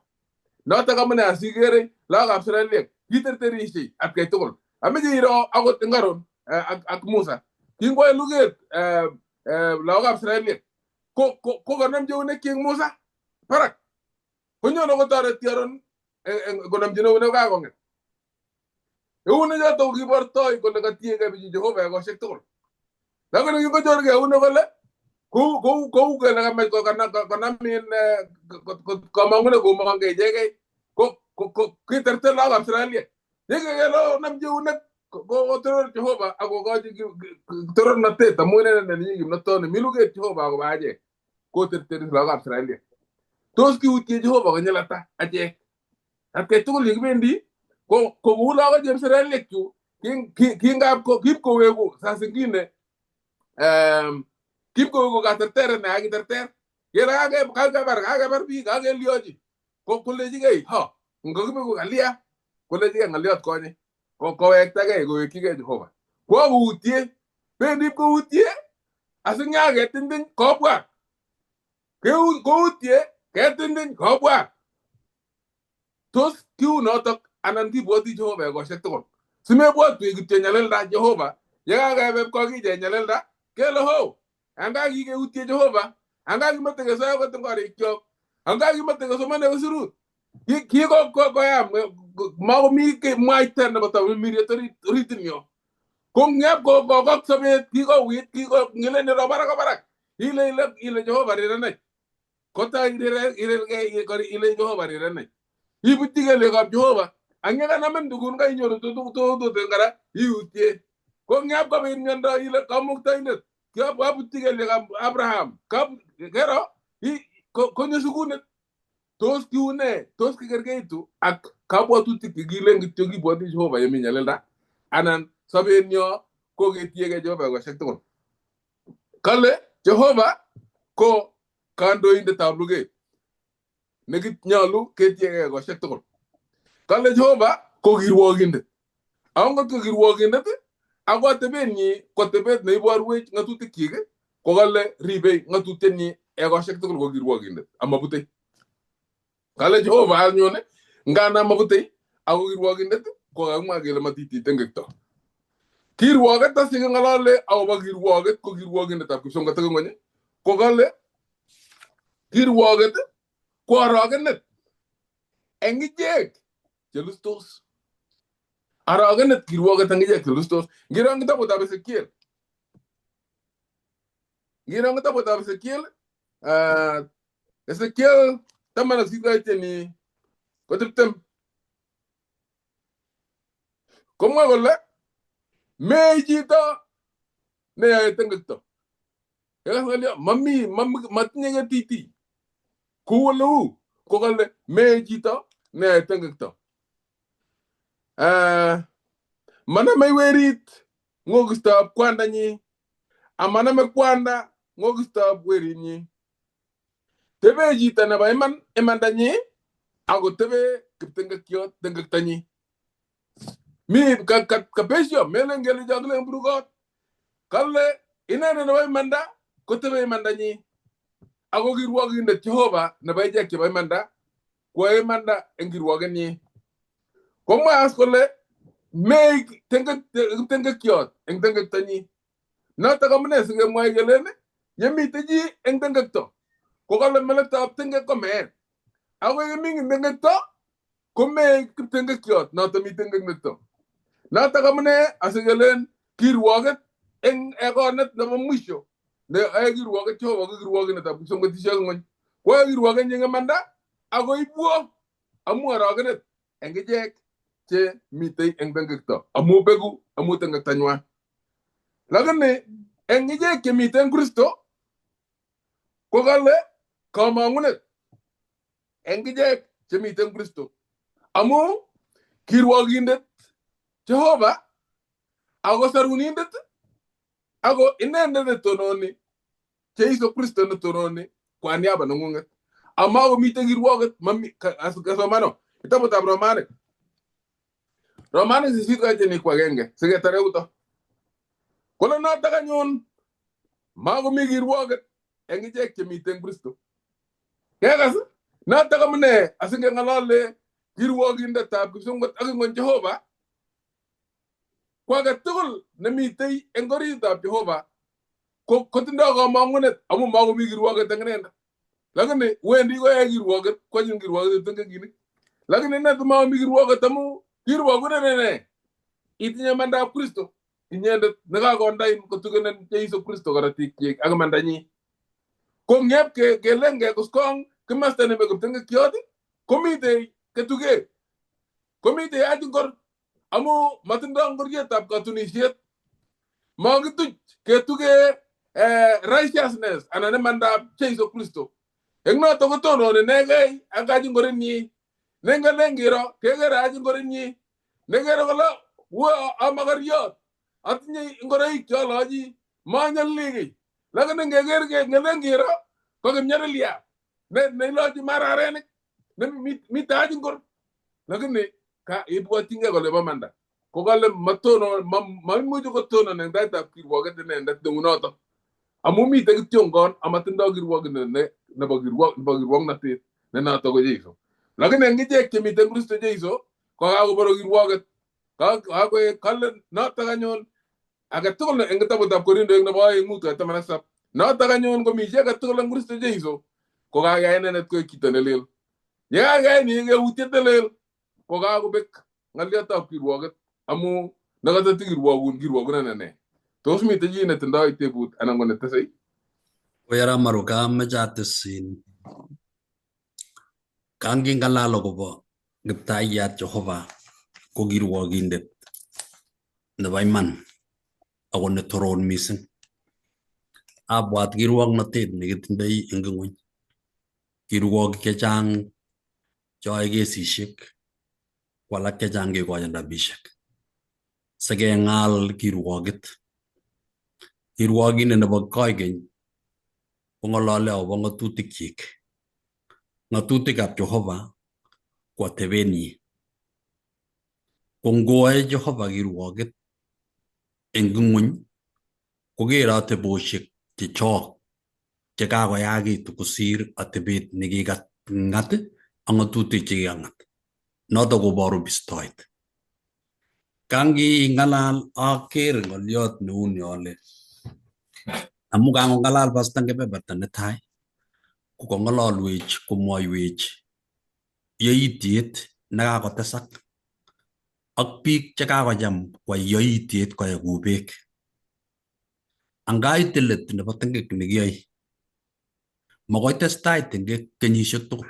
B: Notok amune asikere lagokab Israeliek kiterterishei atkai tugul. Ameche iro akot eng Aaron ak Musa. Kingwoe luget lagokab Israeliek ko kokonam eunekyik Musa barak. Konyono kotoreti Aaron Konomchin eunek kakong'et. Eunek choto ko kibortoi kole katiegei bichu Jehova ekosiek tugul. Lakini kingochorkei eunek kole kou kou kou kele kamach konam in komong'unet komong'ei ichegei ko kiterter lagokab Israeliek. Yekekelo namchi eunek kotoror Jehova akokochi torornatet amu inendet netinye kimnotoni mi luget Jehova akobo achek koterteri lagokab Israeliek. Tos kiutye Jehova konyil ata achek? Atkai tugul yekibendi ko kou lagok chep chu kingap kipkoweku saa zingine kipkoweku katerteret ne kakiterter kele kakebar kakebar biik kakelyochi kolechigei ha ngokibeku kalia kolechigei ng'oliot konye kowektagei kowekyigei Jehova. Kokoutye bendi koutye asinyaketintin kobwa koutye ketintin kobwa. Tos kiu notok anan kibwoti Jehova ekosiek tugul. Simebwotwech kityo nyalilda Jehova yekakebe kokiche nyalilda kele ho anga kikeutye Jehova anga kimote kesoe akot eng korikyok anga kimote kesomane kosirut kikoyam makomi mwaita nebo tamirmiriet oritin yo. Ko ngap kokok sobet kikowit kikongelen ro barak barak ile ile ile Jehova rirenech kota irergei ile Jehova rirenech ibutyi kelyekab Jehova ang yekanamin tugun kainyoru tuguk kora iutye. Ko ngap kobit miondo ile kamuktaindet kabutyi kelyekab Abraham kero konyo sukunet. Tos kiune tos kikergeitu ak kabwatutik chekilen kityo kibwoti Jehova yemi nyalilda anan sobenyo ko ketiegei Jehova ekosiek tugul. Kale Jehova ko kandoindetab luget nekinyolu ketiegei ekosiek tugul. Kale Jehova ko kirwokindet. Ako ngot ko kirwokindet ako atebenyi ko atebet neiborwech ng'atutikyik ko kale ribei ng'atutienyi ekosiek tugul ko kirwokindet amabutei. Kale Jehova anyun ngana mabutei ako kirwokindet ko kakimwa kele matiti tengekto. Kirwoket asikeng'olole akobo kirwoket ko kirwokindetab kipsongot ak ng'ony ko kale kirwoket ko arogenet eng ichek chelustos. Arogenet kirwoket eng ichek chelustos. Ngiro eng kitabutab Ezekiel. Ngiro eng kitabutab Ezekiel, Ezekiel 18 koiteni ko 20. Komwa kole mee chito neyoe tengekto. Mami matinye ketiti. Kou oleu ko kale mee chito neyoe tengekto. Maname werit ng'okistab kwandanyi amaname kwanda ng'okistab werinyi. Tebe chito nebo iman imandanyi ako tebe kiptengekyot tengektanyi. Mi kapesio melen kele chokilen burukot. Kale inendet nebo imanda kotebe imandanyi ako kirwokindet Jehova nebo ichek chebo imanda koyoe imanda eng kirwokenyi. Komwa as kole meik kiptengekyot eng tengektanyi. Notok amune sikemwoe kelen yemite chi eng tengekto ko kale melektoab tengek ko meet. Ako yeming'in tengekto ko meik kiptengekyot noto mi tengekto. Notok amune asikelen kirwoket eng ekonet nebo mwisho ne yoe kirwoket Jehova ko kirwokindetab kipsongotisiek ng'ony. Koyoe kirwoket eng imanda ako ibwo amu arogenet eng ichek che mitei eng tengekto amu beku amu tengektanywan. Lakini eng ichek chemiten eng Kristo ko kale komong'unet eng ichek chemiten Kristo amu kirwokindet Jehova ako sarunindet ako inendet netononi Jeiso Kristo netononi kwa niaba neng'ung'et. Amakomiten kirwoket mami kasomano kitabutab Romanik. Romanik 8 koiteni ko agenge siketare yuto. Kole notok anyun makomi kirwoket eng ichek chemiten Kristo. Kekas notok amune asingeng'olole kirwokindetab kipsongot ak ng'ony Jehova ko age tugul nemitei eng oritab Jehova ko kotindoi komong'unet amu makomi kirwoket eng inendet. Lakini wendi koyoe kirwoket kwochin kirwoket teng'ekinik. Lakini ne maomi kirwoket amu kirwokunen ne itinye imandab Kristo inyendet nekakondain kotukenen Jeiso Kristo korotikyik ak imandanyi. Ko ngep kelen kekoskong kimasta nemi kiptengekiyot komitei ketuket, komitei achinkor amu matindoi ngorietab katunisiet. Makituch ketuke righteousness anan imandab Jeiso Kristo. Eng noto kotononi inegei ak kachingorinyi. Nengelen kiro kekere kachingorinyi. Nekere kole wo amakoriot atinye ngoroik cheolochi manyalili kiy. Lakini ngeker ngelen kiro ko kipnyalilia neilochi mararenik mi tachingor. Lakini ka ibwotyingei kole bo manda. Ko kale matono maimuchi kotonon eng taitab kirwoket inendet neunoto. Amu mitei kityongon amatindoi kirwokindet nebo kirwoknotet ne noto ko Jeiso. Lakini eng ichek chemiten Kristo Jeiso ko kakoboro kirwoket. Kakoek kale notok anyun age tugul eng kitabutab Korindoik nebo 2 5:17. Notok anyun komi chi age tugul eng Kristo Jeiso ko kakeyai inendet koek chito ne lel. Ye kakeyai ni yautiet ne lel ko kakobek ng'oliotab kirwoket amu nekatati kirwokun kirwokunen ane. Tos mitei chi netindoi tebut anan ko netesei?
C: Koyara Maru kameche ates kangingalal akobo Kiptayat Jehova ko kirwokindet nebo iman ako netoron mising. Abwat kirwoknotet nekitindoi eng ng'weny. Kirwokik chechang cheyoe kesishek ko alak chechang kekochin rabishek sikeng'al kirwokit. Kirwokindet nebo koikeny kong'olole akobo ng'atutikyik. Ng'atutikab Jehova ko atebenyi. Ko ngoae Jehova kirwoket eng ng'weny kokere ateboshek chechok chekakoyakitu kosir atebet nekikangat ak ng'atutik chekikang'at. Noto koboru bistoet. Kanging'alal aker ng'oliot neuni ale amu kangong'alal pasta eng kebeberta netai ko kong'ololwech komwoiwech yoityet nekakotesak ak biik chekakocham kwai yoityet koyai kou beek. Angait let nebo tengek nekiyoe makoi testai tengek kenyisiek tugul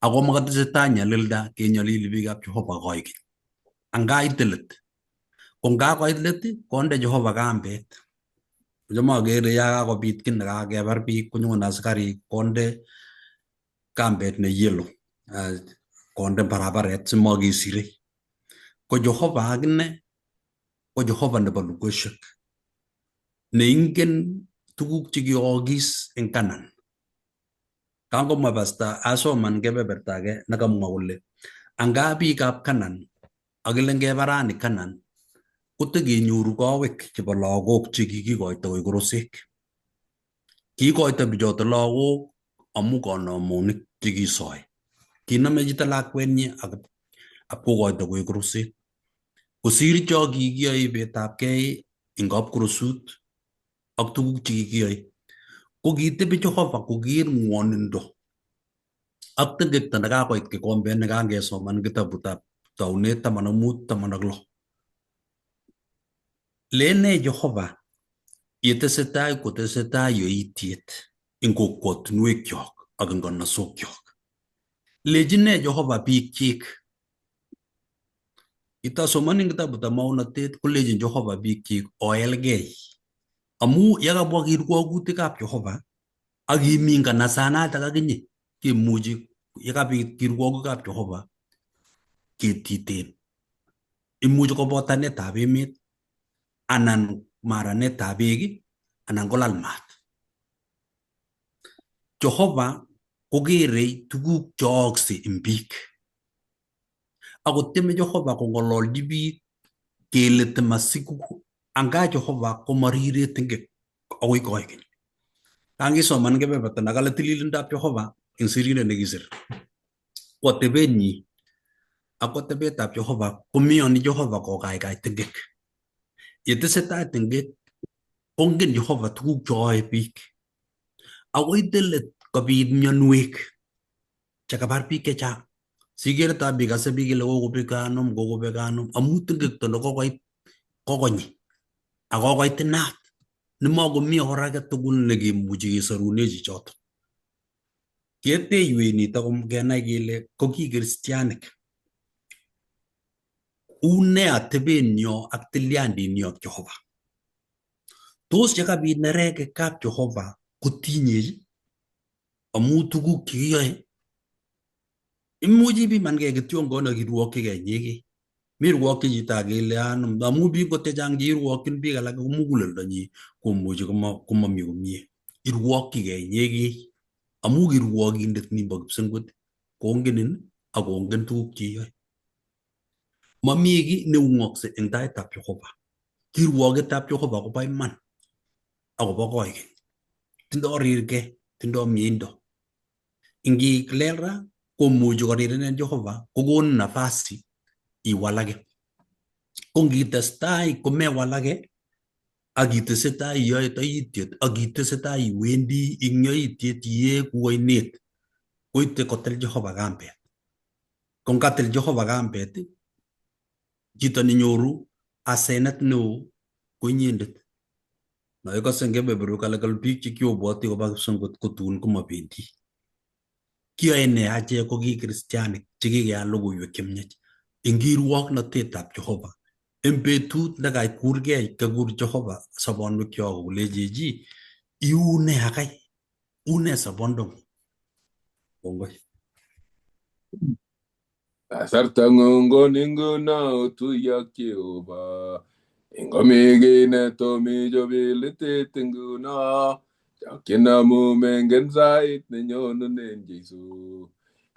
C: ako makatesetai nyalilda kenyolili biikab Jehova koikeny. Angait let ko ngakoit let konde Jehova kambet. Kocham akere ya kakobit kiy nekakebar biik konyone askarik konde kambet ne yellow konde barabaret simakesire. Ko Jehova akine ko Jehova nebo lugoshek neingen tuguk chekiyookis eng Canaan. Kangomwa pasta asoman kebeberta age nekamwa kole anga biikab Canaan akile ngebarani Canaan kotekenyoru kowek chebo lagok chekikikoito koik korosek. Kiikoito bichoto lagok amu kanomonik chekisoe. Kinome chito lakwenyi ak kokoito koik korosek. Kosir cho kikiyoe ibetabkei eng kapkorosut ak tuguk chekikiyoe. Ko kitebi Jehova koker ng'wonindo ak tengekto nekakoit kikombet nekangesoman kitabutab Taunet 15:16. Lene Jehova yetesetai kotesetai yoityet eng kokwotinwekyok ak eng kanasokyok. Lechin nee Jehova biikchik? Itasomani eng kitabutab Maonatet kolechin Jehova biikchik oelgei. Amu yekabwa kirwokutikab Jehova ak imi nganasanatak akinye kemuchi yekabit kirwokikab Jehova ketiten. Imuchi kobotanetab emet anan maranetab beek anan kolal maat. Jehova kokerei tuguk cheookse eng biik. Ako tieme Jehova kong'ololchi biik kele temasiku anga Jehova komarire tengek akoi koikeny. Kangisoman kebeberta nekale tililindab Jehova eng sirindet nekisir. Ko atebenyi ak atebetab Jehova komiyoni Jehova kokaikai tengek. Yetesetai tengek kongen Jehova tuguk cheoe biik. Akoi let kobit mionwek chekabar biik chechang. Sikere tab ikase biik kele kokobek anom, kokobek anom, amu tingekto ne kokoit kokonyi ak kokoit inat nemakomi or age tugul nekemuchi kesorune chichoto. Keteiwech nitok kenai kele ko ki kristianik une atebenyo ak tilyandinyo ak Jehova. Tos yekabit nerekekab Jehova kotinyech amu tuguk chekiyoe? Imuch ipimankei kityongon ak irwokyigei inyegei. Mirwokyi chito age ile anom amu biik ngot chechang cheirwokyin biik alak ko muguleldonyi komuchi komami komie. Irwokyigei inyegei amu kirwokindet nimbo kipsengwet kongenin ak kongen tuguk cheiyoe. Mami kiy neung'okse eng taitab Jehova. Kirwoketab Jehova kobo iman akobo koikeny. Tindo rirge, tindo mieindo. Ingilel ra komuchi korirenen Jehova kokonin nafasi iwalake. Ko ngitestai komewalake ak itesetai iyoe toityet ak itesetai iwendi ing yoityet ieku oinet koite kotil Jehova kambet. Ko ngatil Jehova kambet, chito nenyoru asenet neo ko inyendet. No ikose eng kebeberwek alak kole biik chekiobwoti koba kipsongot kotun komabendi. Kiyoe ne achek ko ki kristianik chekikeyan logoiwek chemiach eng kirwoknotetab Jehova. Eng betut nekaikurgei kakur Jehova sobonwekyok kolechech iune akai, une sobondong'ung. Kongoi.
B: Kasarta ng'ung ko ni nguno otuiye ak Jehova. Ingomi kiy netom ichob ilitit nguno, chokyin amu mengen sait nenyonunen Jesu.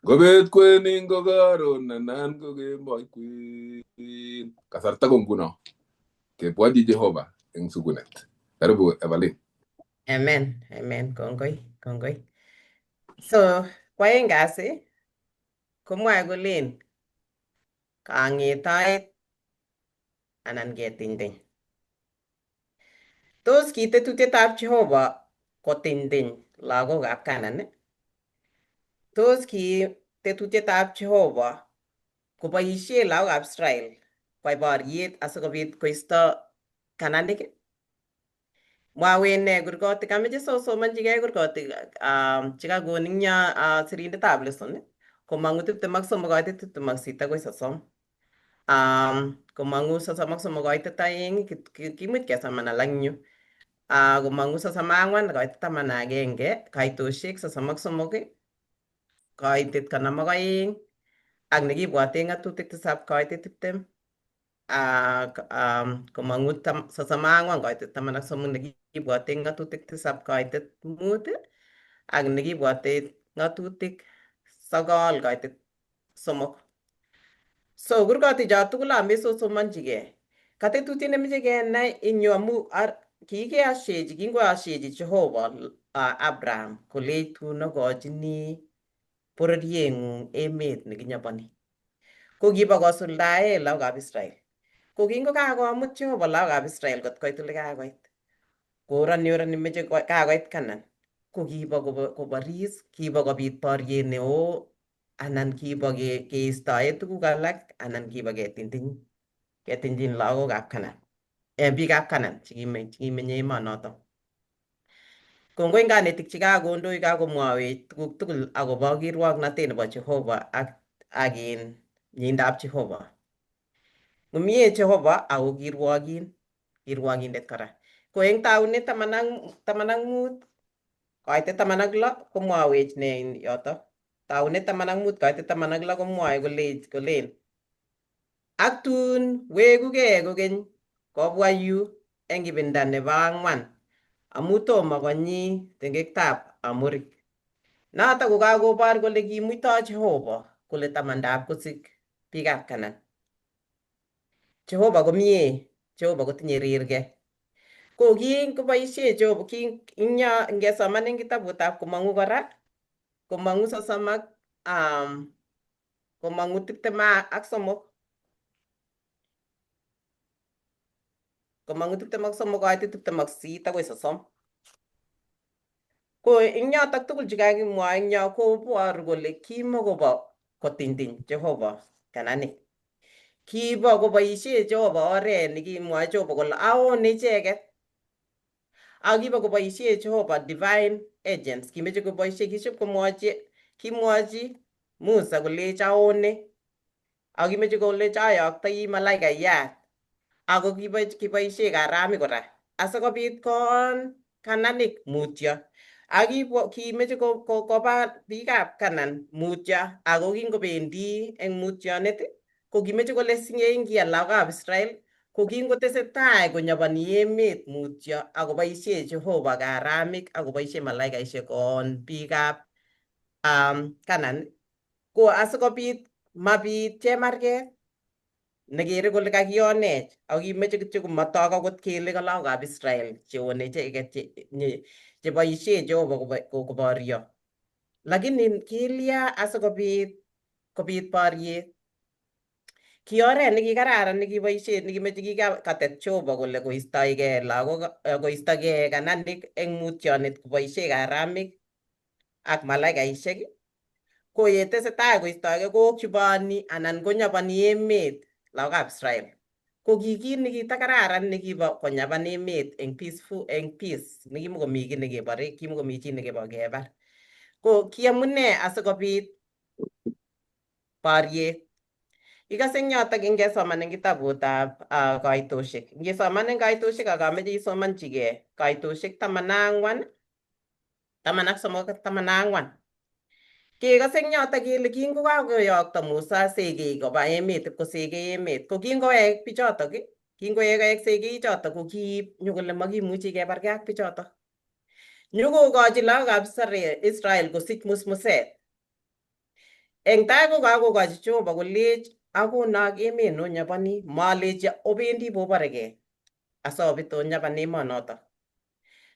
B: Ngobet kwen ngo karon anan ko kemboi kwen. Kasarta ko nguno. Kebwotyi Jehova eng sukunet. Karibu Evelyn.
D: Amen, amen, kongoi, kongoi. So, kwaeng kasi, komwae kolen kang'etoet anan ketinytiny. Tos ki tetutietab Jehova kotinytiny lagokab Kanan? Tos ki tetutietab Jehova koboisie lagokab Israel kwai boriet asikobit koisto Kananik? Mwawech ne kurgotik, ameche sosomonchigei kurgotik chekakon ing yo sirindetab lesson komong'u 23 koitet 26 akoi 30. Komong'u 33 koitet 2, kimuch kesoman alak eng yu. Komong'u 34 koitet 11, kaitoshek 33 koitet 52 ak nekibwote ng'atutik 7 koitet 20. Komong'u 34 koitet 13 nekibwote ng'atutik 7 koitet 5 ak nekibwote ng'atutik 9 koitet 3. So kurgotik cho tugul amesosomonchigei. Katetutiet nemeche kenai eng yu amu kikeashechi kingoashechi Jehova Abraham kolech tun akochini bororieng'ung emet nekinyoboni. Ko kibo kosuldae lagokab Israel. Ko kingokakomut Jehova lagokab Israel kot koit ole kakoit, koroni oroni meche kakoit Kanan, ko kibo koboris, kibo kobit boriet neo anan kibo keistoe tuguk alak anan kibo ketintin lagokab Kanan, biikab Kanan chekimenye emonoto. Kongoi eng kanetik chekakondoi kakomwowech tuguk tugul akobo kirwoknotet nebo Jehova ak in mieindab Jehova. Ngomie Jehova ako kirwokin, kirwokindet kora. Ko eng taunet 15 koitet 16 komwowech ne eng yoto. Taunet 15 koitet 16 komwoe kolen ak tun wekugei kokeny kobwa yu eng ibinda nebo ang'wan amu tomo konyi tengektab Amorik. Noto ko kakobor kole kimuito Jehova kole tamandab kosik biikab Kanan. Jehova komie, Jehova kotinye rirge. Ko kingoboisie Jehova ing yo ngesoman eng kitabutab Komong'u kora, komong'u 30 ak komong'u 23. Komong'u 23 koitet 28 akoi 30. Ko eng yotok tugul chekakimwa eng yo koboru kole kimokobo kotinytiny Jehova Kananik. Kibo koboisie Jehova oret nekimwoe Jehova kole aone icheket. Ak kibo koboisie Jehova divine agents, kimeche koboisie kiship komwochi kimwochi Musa kolech aone ak kimeche kolech ayoktoi malaikayat ako kiboisie karamik kora asikobit koon Kananik mutyo ak kimeche koba biikab Kanan mutyo ako kingobendi eng mutyonet ko kimeche kole singeingia lagokab Israel ko kingotesetai konyoboni emet mutyo akoboisie Jehova karamik akoboisie malaikaisiek koon biikab Kanan ko asikobit mabit chemarget nekere kole kakionech ako kimeche kityo komatok akot kele ka lagokab Israel cheone icheket cheboisie Jehova koborio. Lakini kilya asikobit kobit boriet. Ki oret nekikararan nekiboisie nekimeche kikatet Jehova kole koistoegei lagok koistogei Kananik eng mutyonet koboisie karamik ak malaikaisiek ko yetesetai koistogei kookchuboni anan konyoboni emet lagokab Israel. Ko ki kit nekitakararan nekibo konyaban emet eng peaceful eng peace nekimokomi kiy nekebore kimokomi chi nekebo kebar. Ko ki amune asikobit boriet. Ikose eng yotok ingesoman eng kitabutab koitosiek. Ngesoman eng koitosiek ak ameche isomanchigei koitosiek 14, 13 ak 14. Kekose eng yotok kele kingokakoyokto Musa segei koba emet ipkosekei emet ko kingowek bichotok kingowek segei chotok ko kiib nyokole makimuchi kebargei ak bichotok. Nyokokochi lagokab Israel kosich musmuset. Eng tai ko kakokochi Jehova kolech akonok emet nonyoboni malechi obendi boborekei asobit onyaban emonotok.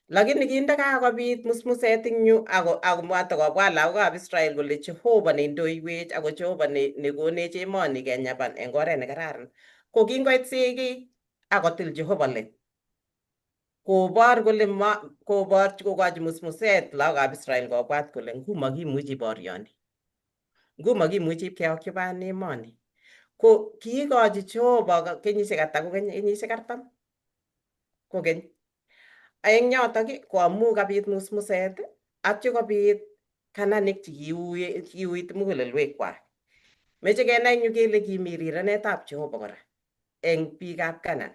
D: Lakini kindakakobit musmuset eng yu ako akomwata kobwat lagokab Israel kole Jehova neindoiwech ako Jehova nekonech emoni kenyaban eng oret nekararan. Ko kingoit segei akotil Jehova let. Kobor kole ma koborchi kokochi musmuset lagokab Israel kobwat kole ngumakimuchi borioni. Ngumakimuchi ipkeoccupayan emoni. Ko kiikochi Jehova kenyisiek ata kokeny kenyisiek 40 kokeny. Eng yotok ko amu kabit musmuset atyo kobit Kananik chekiuit mugulelwekwak. Meche kenai eng yu kele kimi rirenetab Jehova kora eng biikab Kanan.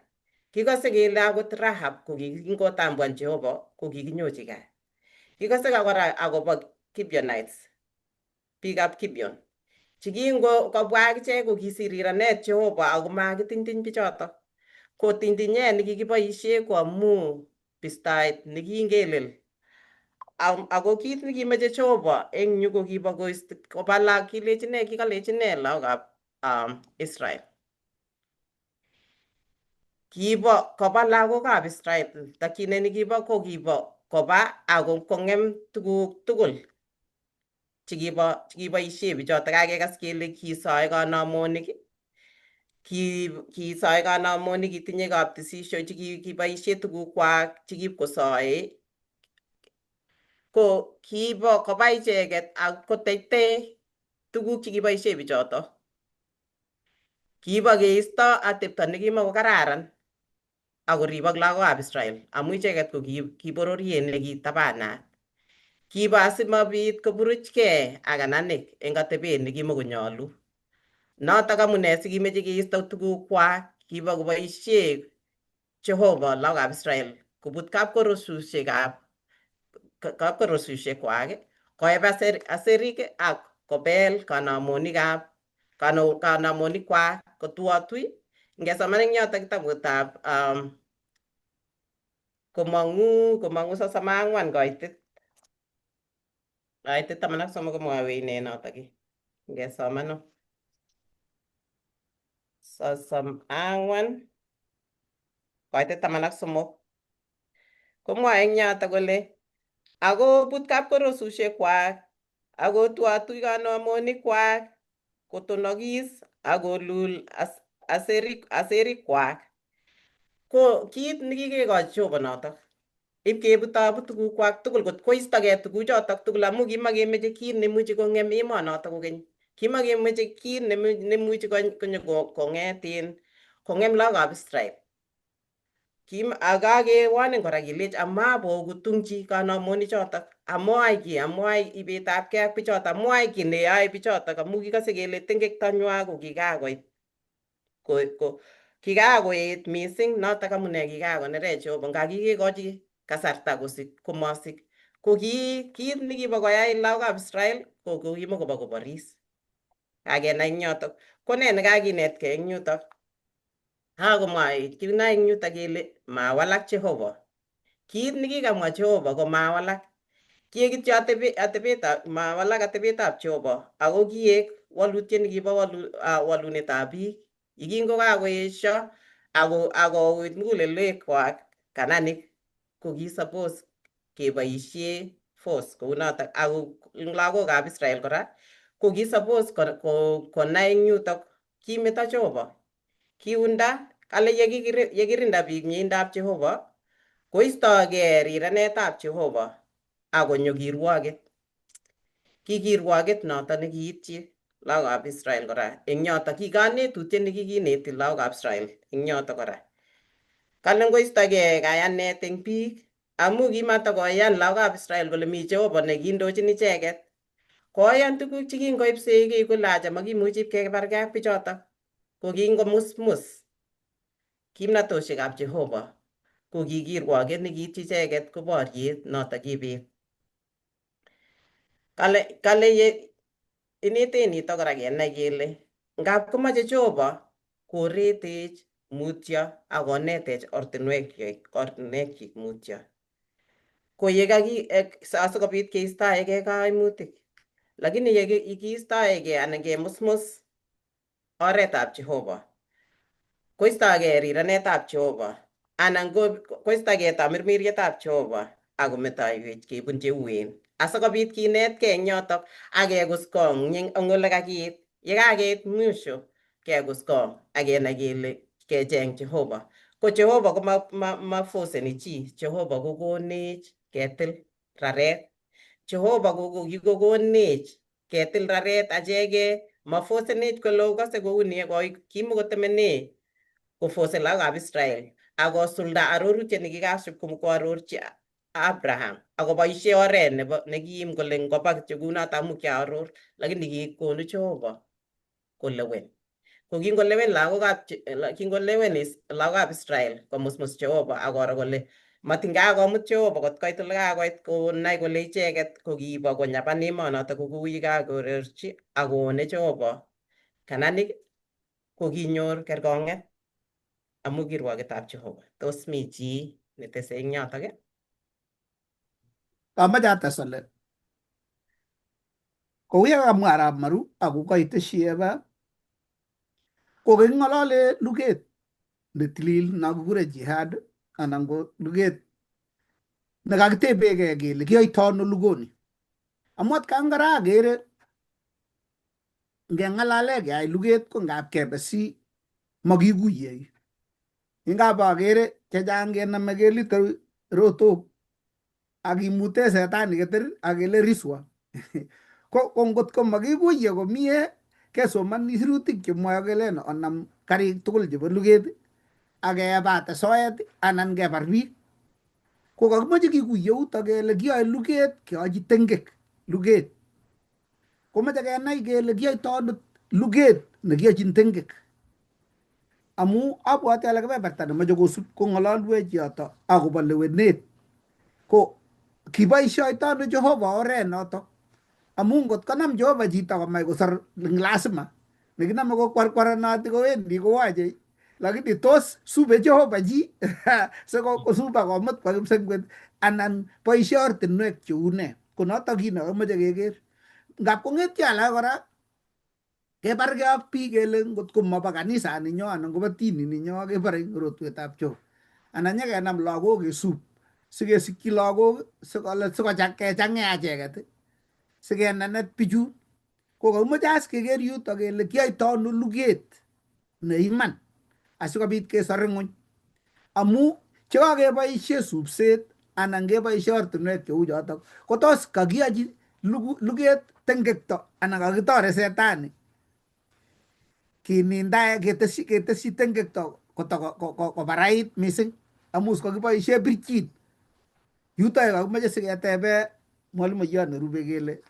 D: Kikose kele akot Rahab ko kingotambuan Jehova ko kikinyochi kat. Kikose kora akobo Gibeonites, biikab Gibeon chekingo kobwa akichek ko kisir rirenet Jehova ako makitinytiny bichotok. Ko tinytinyet nekikiboisie ko amu bistoet nekingelel. Ako kit nekimeche Jehova eng yu ko kibo koba kilechi nee kikolechi nee lagokab Israel. Kibo koba lagokab Israel tokyinet nekibo ko kibo koba ako kong'em tuguk tugul chekibo chekiboisie bichotok kakekas kele kisoe kanamonik kisoe kanamonik kitinye kaptisisho chekiboisie tugukwak chekipkosoe ko kibo koba icheket ak kotetei tuguk chekiboisie bichotok. Kibo keisto atepto nekimokokararan akoribok lagokab Israel amu icheket ko ki bororiet nekitabanat. Kibo asimabit koburuchkei ak Kananik eng atebet nekimokonyolu. Notok amune sikimeche keisto tugukwak kibo koboisie Jehova lagokab Israel kobut kapkorosusiek koeb aserik ak kobel kanamonikab kanamonikwak kotuatui. Ngesoman eng yotok kitabutab komong'u 34 koitit 13 komwowech nee notok ngesomano 34 koitit 13 komwoe eng yotok kole akobut kapkorosusiek akotuatui kanamonikwak kotonokis akolul aserikwak. Ko kit nekikekochi Jehova notok ipkebutobut tugukwak tugul kot koistogei tuguchotok tugul amu kimakemeche kit nemuchi kong'em emonotok kokeny. Kimakemoche kiit nemuchi konyo kong'et in kong'em lagokab Israel. Kim akakewanin kora kelech amabokutunchi kanamonichotok, amoai kiy, amoai ibetabkei ak bichotok, amoai kiy neyoe bichotok amu kikose kele tengektonywa ko kikakoit ko kikakoet mising notok amune kikakonerech Jehova nga kikekochi kasarta kosik komasik ko ki kit nekibo koyai lagokab Israel ko kokimokobo koboris. Kakenai eng yotok. Ko nee nekakinetkei eng yutok? Kakomwawech kinae eng yutok kele mawalak Jehova. Kit nekikamwa Jehova ko mawalak. Kiek kityo atebetab mawalak atebetab Jehova ako kiek walutiet nekibo walunetab biik yekingokakoesio ako akouit mugulelwekwak kananik ko ki suppose keboisie force kounotok ako lagokab Israel kora ko ki suppose konai eng yutok kimeto Jehova kiunda kale yekirinda biik mieindab Jehova koistogei rirenetab Jehova akonyo kirwoket. Ki kirwoket noto nekiityi lagokab Israel kora eng yoto. Ki kanetutiet nekikineti lagokab Israel eng yoto kora. Kale ngoistogei kayanet eng biik amu kimatakoyan lagokab Israel kole mi Jehova nekindochin icheket. Koyan tuguk chekingoib seikei kole acha makimuchi ipkebargei ak bichotok. Ko kingomusmus kimnatoshekab Jehova ko ki kirwoket nekiityi icheket ko boriet noto kibit. Kale ye inetech nito kora kenai kele ngap komoche Jehova koretech mutyo ak konetech ortinwekyik mutyo. Ko ye asikobit keistoegei kaimutik. Lakini ye kiistoegei anan kemusmus oretab Jehova koistogei rirenetab Jehova anan koistogei tamirmirietab Jehova akometoiwech kebun cheuen asikobit kinetkei eng yotok ak kekuskong eng ole kakiit. Yekakeit mwisho kekuskong ak kenai kele kecheng Jehova. Ko Jehova ko mafoseni chi. Jehova kokonech ketil raret. Jehova ko kikokonech ketil raret acheke mafosenech kole okose kouni kimokotemene kofose lagokab Israel akosulda arorutiet nekikasub koarorchi Abraham akoboisie oret nebo nekiim kole ngoba kityo kunoto amu kiaror lakini kikonu Jehova kolewen. Ko kingolewen kingolewen lagokab Israel komusmus Jehova akoro kole matin kakomut Jehova kot koit ole kakoit konai kole icheket ko kibo konyapan emonoto ko kou yekakororchi akoone Jehova kananik ko kinyor kerkong'et amu kirwoketab Jehova. Tos mi chi netese eng yotok?
A: Amache ates ale kou yekamwa arap Maru ako kaiteshi Eva ko kaking'olole luget netilil nokikure jihad anan ko luget nekakitebegei kele kiyoito ano lugoni. Amu atkan kora akere ngeng'alale keyai luget ko ngap kebe si makikuye. Ngap akere chechang kenome kelite rotok ak kimute setani keter ak kele riswa. Ko ngot ko makikuye komie kesomani sirutik chemwoe kelen onam karik tugul chebo luget ak kebate soet anan kebar biik. Ko kakimoche kikuye yuto kele kiyoe luget keyochi tengek luget. Komoche kenai kele kiyoito ano luget nekiyochin tengek. Amu abwati ale kebeberta nemoche kosub kong'ololwech yoto akobo lewenet. Ko kiboisioito ano Jehova oret noto. Amu ngot konam Jehova chito komach kosor eng lazima nekinome kokwarkwaranoti kowendi kowache lakini tos sube Jehova chi sikosub akomut kwo kipsengwet anan boisie ortinwek cheu nee. Ko notok kit nekakimoche keker. Ngap kong'etyo alak kora kebargei ak biik kele ngot ko mobo kanisani nyo anan kobo dini ninyo kebore eng rotwetab Jehova. Anan nyekenam lagok kesub sikesikyi lagok sikokechang'e acheket sikenenet bichu. Ko kakimoche as keker yuto kele kiyoito ano luget ne iman asikobit kesor ng'wony. Amu chekakeboisie subset anan keboisie ortinwek cheu chotok ko tos kakiyochi luget tengekto anan kakitore setani kinindae ketesyi tengekto kobarait mising amus kokiboishe birchin yuto yu kakimoche siketebe mwalimuyon nerube kele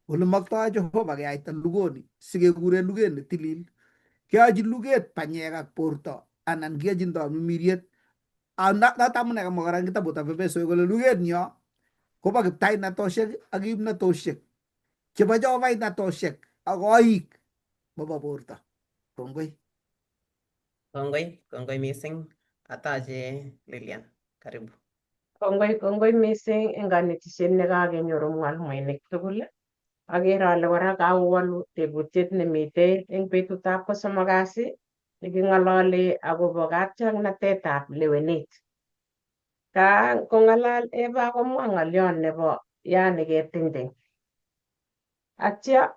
A: ole maktoi Jehova keyaita lugoni sikekure luget netilil keyochi luget panyek ak borto anan kiyochindo mimiriet. Noto amune kamwa kora eng kitabutab Efeso kole luget nyo kobo kiptainatoshek ak kimnatoshek chebo Jehovainatoshek ak koik mobo borto. Kongoi.
D: Kongoi, kongoi mising. Atache Lilian, karibu.
E: Kongoi, kongoi mising eng kanetishet nekakenyoru mwalimuinik tugul. Akere ale kora kakowolu tebutiet nemitei eng betutab kosomok kasi neking'olole akobo katiaknatetab lewenet. Ka kong'alal Eva komwa ng'olyon nebo yani ketingting. Atya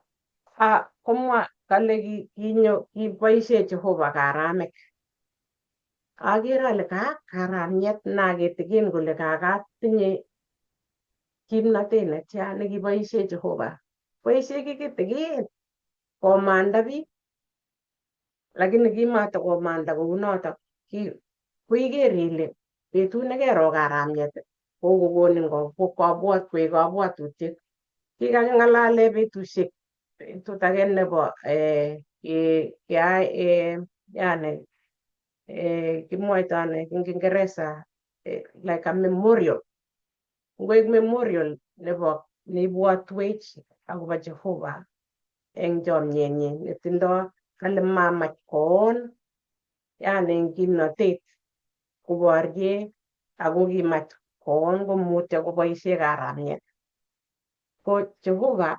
E: komwa kale kinyo kiboishe Jehova karamek. Akere ale ka karamiet naketikin kole kakatinye kimnatet netya nekiboishe Jehova. Boishe kitikin komanda biik, lakini kimatakomanda kounotok. Ko iker ile betut nekero karamiet kokokonin kobwat koek kabwatutiet. Kikaking'alale betusiek betut age nebo keai yani kimwoito ano eng Kiingereza like a memorial. Ngoek memorial nebo neibwotwech akobo Jehova eng chomyenyin netindoi kale mamach koon yani eng kimnotet koborye ako kimach koon komutyo koboisie karamiet. Ko Jehova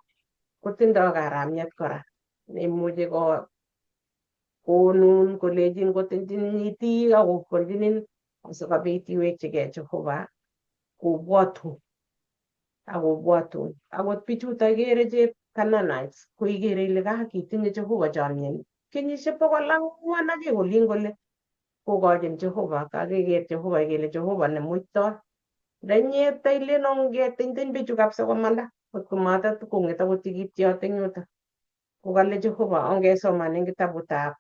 E: kotindoi karamiet kora neimuchi konun kolechin kotinyin itik ak kokwolchinin asikobit iwekchigei Jehova kobwotun ak kobwotun. Akot bichuto ikere chep Canaanites ko ikere ile kitinye Jehova chomyet kenyisiek 400 akoi olin kole kokochin Jehova kakeker Jehova kele Jehova nemuitoi. Ndenyete ilen ongetintin bichu kabisa komanda kotko matatokong'et akot tikityot eng yuto. Ko kale Jehova ongesoman eng kitabutab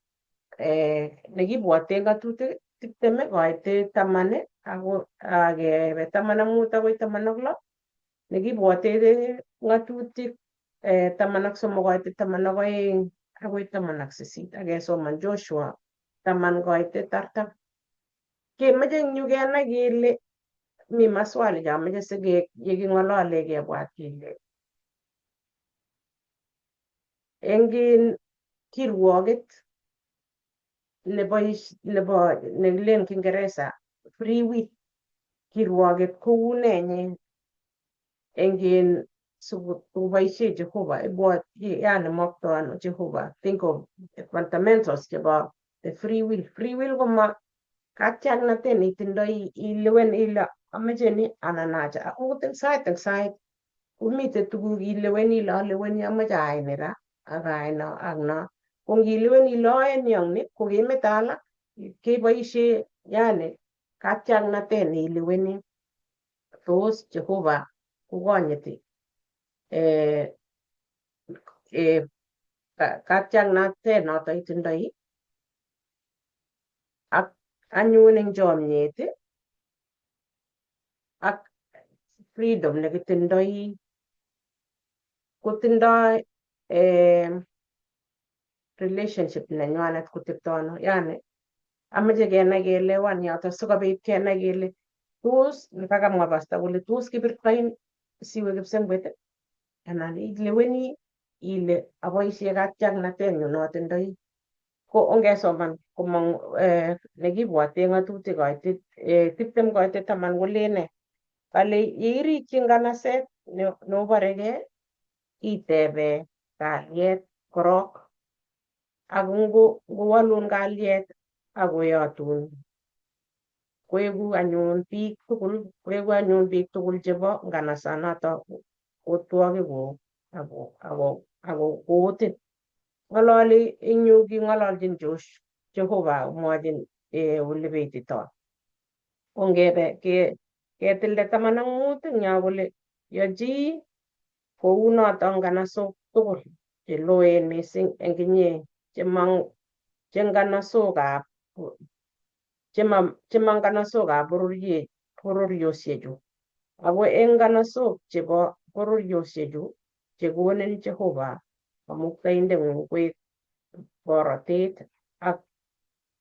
E: nekibwote ng'atutik 20 koit 10 ako akebe 15 akoi 16 nekibwote ng'atutik 13 koit 12 akoi 18 akesoman Joshua 10 koit 40. Kemoche eng yu kenai kele mi maswali chomoche sike yeking'olole kebwat kele eng kirwoket nebo nekilen Kiingereza free will kirwoket kou nee nye eng sikoboisie Jehova ibwot yani moktoi ano Jehova think of the fundamentals chebo the free will. Free will koma katiaknatet neitindoi ilewen ile amoche ni anan acha akot eng sait komite tuguk ileweni ile aleweni amoche ayai ni ra ak ayai no ak no. Ko ngilewen ile ayoe ni ak ni kokemete alak keboisie yani katiaknatet neileweni tos Jehova kokonyiti katiaknatet noto itindoi ak anyun eng chomyet ak freedom nekitindoi kotindoi relationship nenywanet kotepto ano yani amoche kenai keelewan yoto sikobit kenai kele tos nekakamwa pastor kole tos kibirtoin siwe kipsengwet anan ileweni ile aboisie katiaknatenyun notindoi ko ongesoman komong nekibwote ng'atutik koitit 20 koitit 10 kolen nee kale yeirikyi nganaset noborekee itebe kalyet korok ak ngowolun kalyet ak koyotun koeku anyun biik tugul koeku anyun biik tugul chebo nganasanoto otwogikuk ako kootin. Ng'ololi eng yu king'ololchin Jehova komwochin ole betitoi. Ko ngebe ketilde 15 eng yo kole yochi kounoto nganasok. tugul cheloen mising eng inye che nganasokab chema nganasokab bororiosiechu, ako eng nganasok chebo bororiosiechu chekonin Jehova Kamuktaindeng'ung koek borotet, ak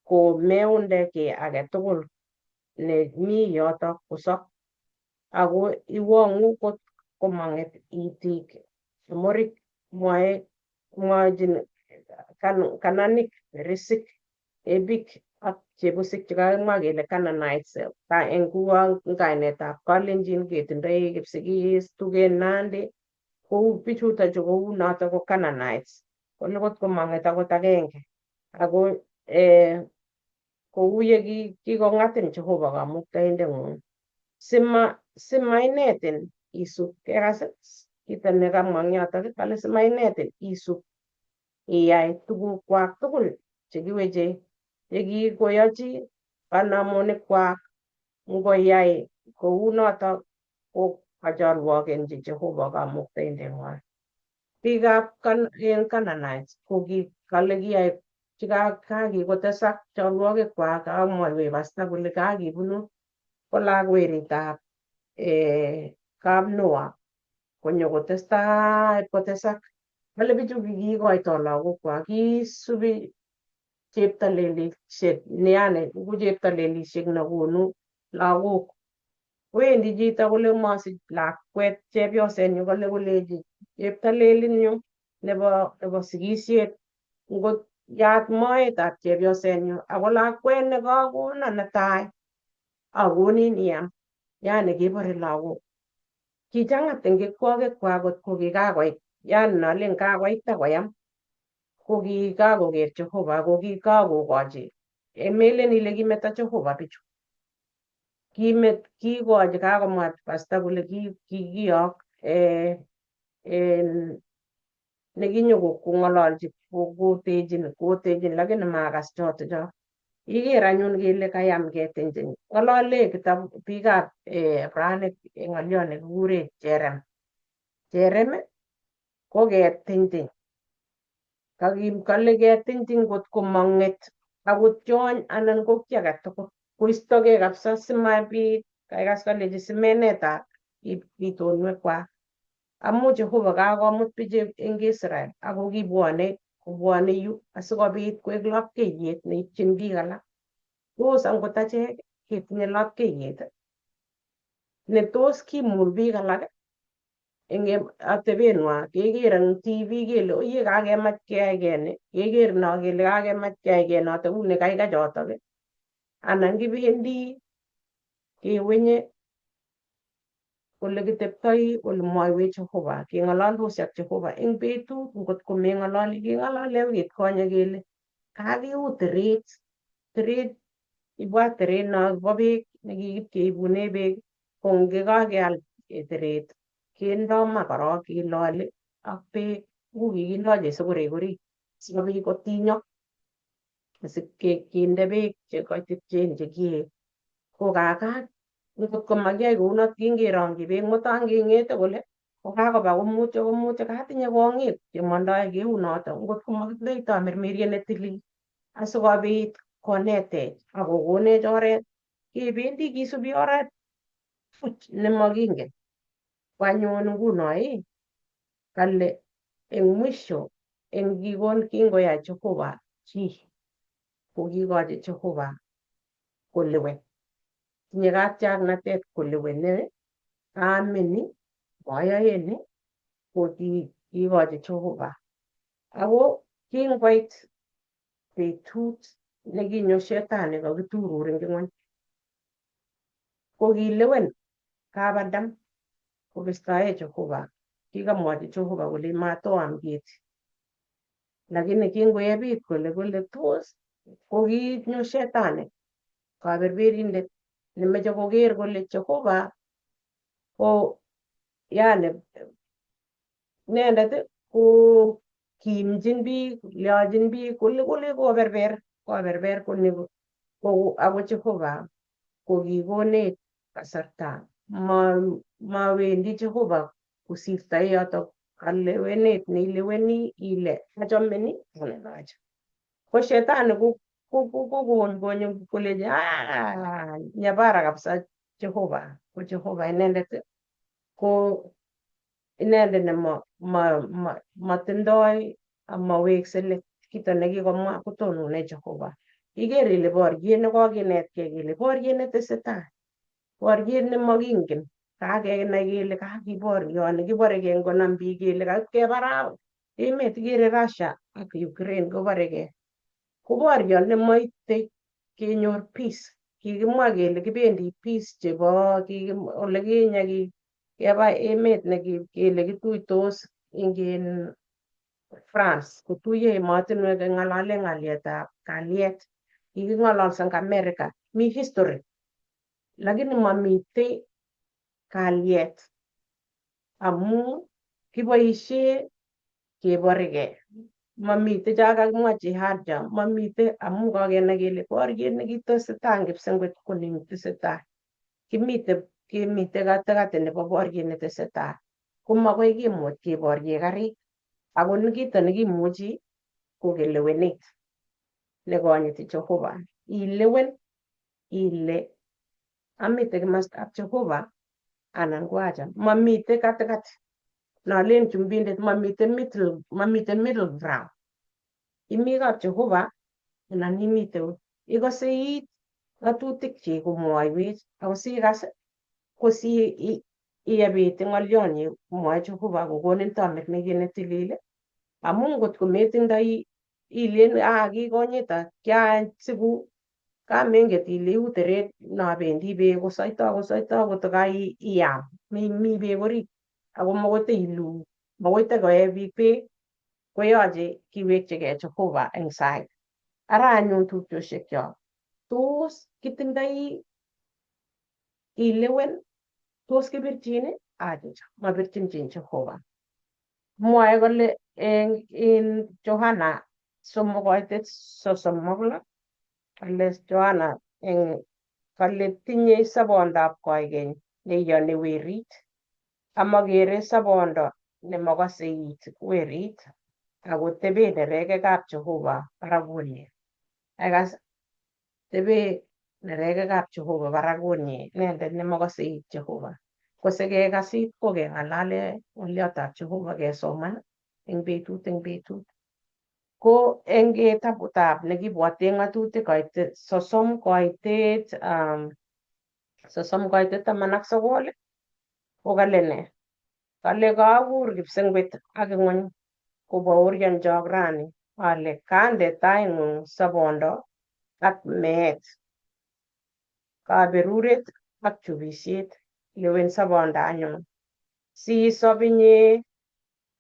E: komeunde kiy age tugul ne mi yoto kosop, ako iwong'u kot komang'et itik, Amorik, mwochin Kananik, Perisik, Ebik ak Jebusik chekakimwa kele Canaanites eng kuon kainetab Kalenjin ketindoi Kipsigis, Tugen, Nandi, kou bichuto chu kou noto ko Canaanites. Kole kot komang'et akot agenge. Ako kou ye kikong'atin Jehova Kamuktaindeng'ung. Simainetin isub, kekas kito nekamwa eng yotok, kale simainetin isub iyai tugukwak tugul chekiweche yekikoyochi kanamonikkwak ngoyai kounoto ko kacholwokenchi Jehova Kamuktaindeng'wai. Biikab Canaanites ko kale kiyai chikakikotesak cholwokikwak kamwaiwech pasta kole kakibunu ko lakweritab kap Noah konyo kotestai kotesak. Kale bichu kikikoito lagokwak kisubi cheptalelisiek yani ku cheptalelisiek nekonu lagok. Wendi chito kole masich lakwet chepyosenyu kole kolechi cheptalelinyu nebo sikisiet ngot yat moetab chepyosenyu ako lakwet nekakonon netai akonin iam. Yani kebore lagok. Kichang'a tengekwokikwak kot ko kikakoit, yani nolen kakoita koyam ko kikakoker Jehova ko kikakokochi. Melen ile kimeto Jehova bichu. Kimet kikochi kakomwa pasta kole kikiyok nekinyo kong'ololchi kotechin lakini makas choto cho. Iker anyun kele kayam ketintin. Ng'olole kitabu biikab Abrahamic ng'olyo nekikure cherem. Cherem ko ketintin. Kale ketintin kot komang'et akot tyony anan ko kiy age tugul koistogei kabisa simabit kaikas kalechi simeneta itonwekwak. Amu Jehova kakomut bichu eng Israel ako kibwone kobwone yu asikobit koek lapkeiyet neipchin biik alak. Tos angot achek ketinye lapkeiyet ne tos kimul biik alak eng atebenwa keker eng TV kele oye kakemach keyai keni keker no kele kakemach keyai kenoto uni kaikai chotok anan kibendi kewenye ole kiteptoi ole mwaiwech Jehova keng'ololdosi ak Jehova eng betut ngot komeng'ololi keng'olole wikit konye kele kakiu teret teret ibwat teret no bo beek nekikipkeibune beek ko ngekakeal teret kendo ma korok kilole ak beek kukikiloche sokorek orit sikobit kotinyok kinde beek chekoititchen chekiee ko kakak ngot komakiyai kounot kingerongyi beek mutai ngeng'ete kole kokakoba komutyo komutyo katinye kong'ik chemondoi keunoto ngot komakitleito mirmiriet netilil asikobit konetech akokonech oret kebendi kisubi oret puch nemokingen. Ko anyun nguno kale eng mwisho eng kikon kingoyai Jehova chi ko kikochi Jehova kolewen. Tinye katiaknatet kolewen aamin ni moyoe ni ko kikochi Jehova. Ako kingoit betut nekinyo shetani kakiturur eng ng'wony ko kilewen kap Adam kobistoe Jehova. Kikamwochi Jehova kole matoam keti. Lakini kingoyebit kole kole tos ko kinyo shetani kaberberindet nemeche koker kole Jehova ko yani inendet ko kiimchin biik, lyochin biik kole kole koberber koberber koni ko ako Jehova ko kikonech kasarta mawendi Jehova kosirto yotok Kalewenet neileweni ile achome ni anan achame. Ko shetani ko kolechi "Ah, nyabara kabisa Jehova, ko Jehova inendet ko inendet ne matindoi amawekse let kito nekikomwa kotonone Jehova. Iker ile boriet nekokinetkei kele boriet netesetai, boriet nemokingen, kakenai kele kakiborioni kiborekei ngonam biik kele kebaraa emet ikere Russia ak Ukraine koborekei. Ko borio nemoite kenyor peace. Kikimwa kele kibendi peace chebo olekinye keba emet kele kituitos eng France kotuiyo emotinwek keng'alale ng'alekab kalyet. Kiking'ololso eng America, mi history. Lakini mamitei kalyet amu kiboisie keborekei. Mamitei cho kakimwa jihad cho, mamitei amu kakenai kele boriet nekitesetai eng kipsengwet ko netesetai. Kimite katikati nebo boriet netesetai. Ko makoi kimuch keborie karik. Ako kito nekimuchi ko kelewenet nekonyiti Jehova. Ilewen ile amite kimastab Jehova anan ko acha. Mamite katikati. Nalen chumbindet mamite middle, mamite middle ground. Imi kap Jehova anan imite ikose iit ng'atutikchik komwoiwech ako sikas ko si iyebite ng'olyonyi komwoe Jehova kokonin tomet netilil amu ngot ko metindoi ilen ah kikonyita kiasiku kamenget ile iu teret nobendi beek kosoito kosoito koto iyam mi beek orit ako makoi iluu makoi koe biik beek koyoche kiwekchigei Jehova eng sait. Ara anyun tupchosiekyok tos kitindoi ilewen tos kibirchin achicha mabirchin chin Jehova. Mwoe kole eng Johana 3:36 kale Johana eng kale tinyei sobondab koikeny neiyoni werit amakere sobondo nemokose it werit ako tebe nerekekab Jehova barakunyi. Akas tebe nerekekab Jehova barakunyi inendet nemokose it Jehova. Ko sikekasit ko keng'alale ng'oliotab Jehova kesoman eng betut. Ko eng kitabutab nekibwote ng'atutik koitet 30 koitet 30 koitet 19 ko kale ne? Kale kakur kipsengwet ak ng'wony kobaorionchok rani ale kande taing'ung sobondo ak meet, kaberuret ak chubisiet. Lewen sobondo anyun sisob inye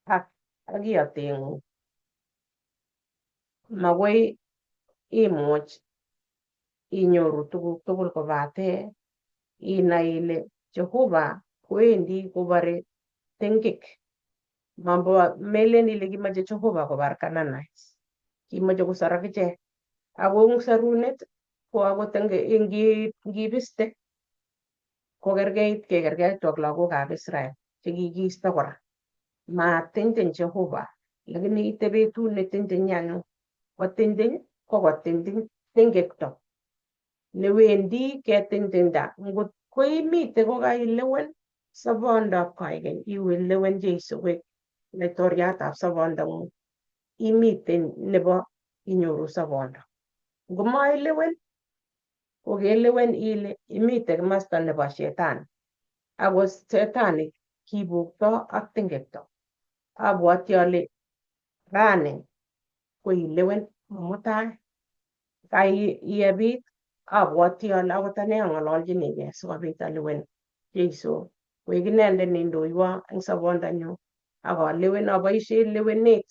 E: ak iyoteng'ung. Makoi imuch inyoru tuguk tugul kobate inai ile Jehova kowendi kobore tengek. Mambo melen ile kimoche Jehova kobar Canaanites. Kimoche kosor akichek. Ako eng sorunet ko akot ngibiste kokerkeit kekerkeit ak lagokab Israel chekikiisto kora. Matintin Jehova, lakini ite betut netintin anyun. Kotintin ko kotintin tengekto. Newendi ketintinda. Ngot ko imite kokailewen sobondab koikeny, iwe lewen Jesu koik laitoriatab sobondong'ung. Imiten nebo inyoru sobondo. Ngomailewen ko kelewen ile imite komasta nebo shetani. Ako shetani kibukto ak tengekto. Abwati ale rani ko ilewen mutai. Kaiyebit abwati ale akot ane ang'ololchinigei sikobit alewen Jesu koik inendet neindoiwo eng sobondonyu ak alewen aboishe lewenet.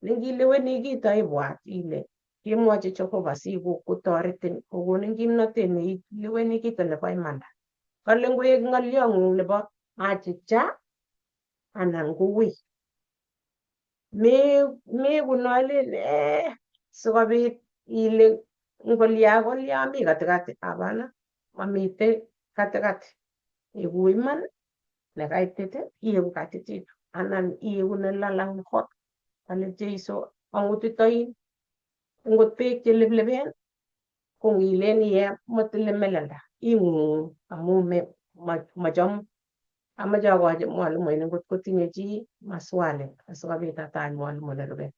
E: Nengileweni kito ibwat ile kemwochi Jehova sikotoretin kokonin kimnotet neileweni kito nebo imanda. Kale ngoek ng'olyong'ung nebo achicha anan ko wii. Mekunolen sikobit ile ngolya kolya mi katikati. Hapana, mamite katikati. Iku iman nekaitit iegu katititu. Anan iegu ne lalang hot. Ale Jeiso ang'utitoin ngot beek cheliplipeen ko ngilen iye motile melelda ing'ung'u amu macham. Amache akochi mwalimuinik ngot kotinye chi maswali asikobit atach mwalimu nerube.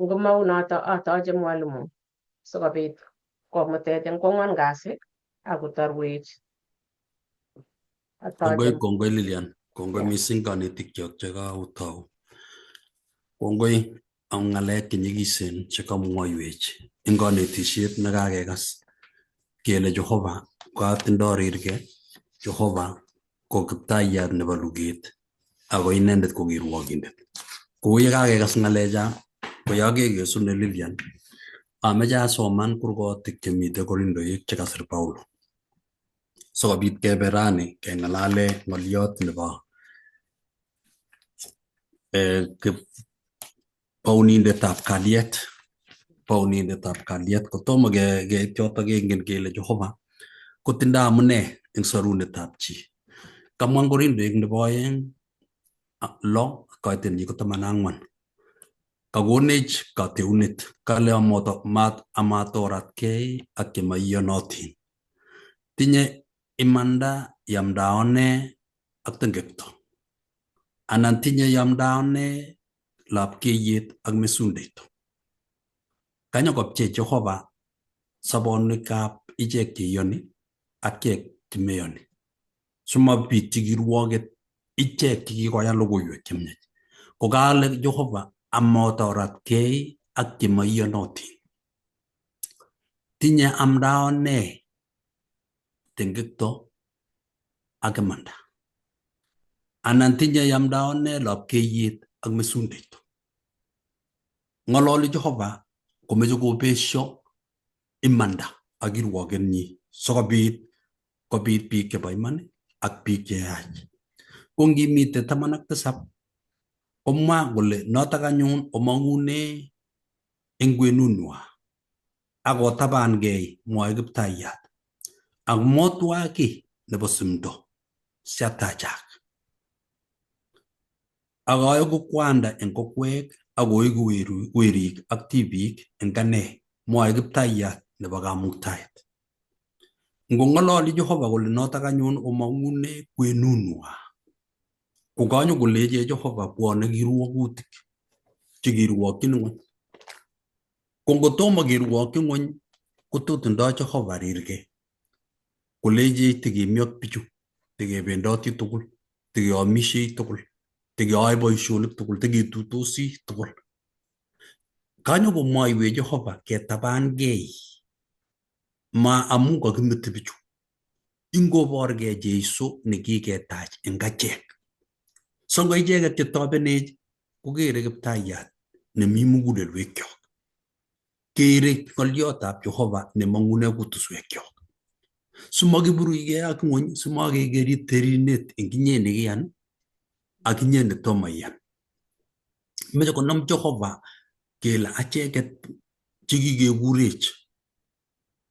E: Ngomaunoto atoche mwalimu sikobit komutech eng kwang'wan kasi akotorwech.
C: Kongoi, kongoi Lilian, kongoi mising kanetikyok chekautou. Kongoi ak ng'alek chenyikisen chekamwoiwech eng konetisiet nekakekas kele Jehova kotindo rirge, Jehova ko kiptayat nebo luget ako inendet ko kirwokindet. Kou ye kakekas ng'alecha ko yakekesune Lilian, ameche asoman kurgotik chemite Korindoik chekasir Paulo sikobit kebe rani keng'alale ng'oliot nebo bounindetab kalyet. Bounindetab kalyet kotomo keit yoto kengen kele Jehova kotindo amune eng sorunetab chi. Kamwa eng Korindoik nebo oeng 6 koitenyi ko 14. Kakonech kateunet kale amatoratkei ak chemaiyonotin. Tinye imanda yamdaone ak tengekto anan tinye yamdaone lapkeiyet ak mesundeito. Kanyokopchei Jehova sobonwekab ichek cheiyoni ak ichek chemeyoni. Simabityi kirwoket ichek chekikoyan logoiwek chemiach. Kokale Jehova amotoratkei ak chemaiyonotin. Tinye amdaone tengekto ak imanda anan tinye yamdaone lapkeiyet ak mesundeito. Ng'ololi Jehova komeche kobesio imanda ak kirwokenyi sikobit kobit biik chebo iman ak biik cheyach. Ko ngimite 17 komwa kole notok anyun omong'une eng kwenunwa ak otabankei mwoe Kiptayat ak motwa kiy nebo simdo siatachak ak aeku kwanda eng kokwek ak oeku werik ak tibik eng ane mwoe Kiptayat nebo kamuktaet. Ngong'ololi Jehova kole notok anyun omong'une kwenunwa kokanyo kolechech Jehova bwone kirwokutik chekirwokyin ng'wony. Ko ngotomo kirwokyi ng'wony kototindoi Jehova rirge kolechech tikemi ak bichu, tikebendoti tugul, tikeomishei tugul, tikeyoe boisionik tugul, tikituitosi tugul. Kanyo komwoiwech Jehova ketabankei ma amu kakimete bichu. Ingoborgei Jeiso nekiketach eng achek. So ngo icheket chetobenech kokere Kiptayat nemi mugulelwekyok. Kere ng'oliotab Jehova nemong'une kutuswekyok. Simakiburuikei ak ng'wony, simakekeri terinet eng inye nekiyan ak inye netomo iyan. Meche konam Jehova kele acheket chekikekurech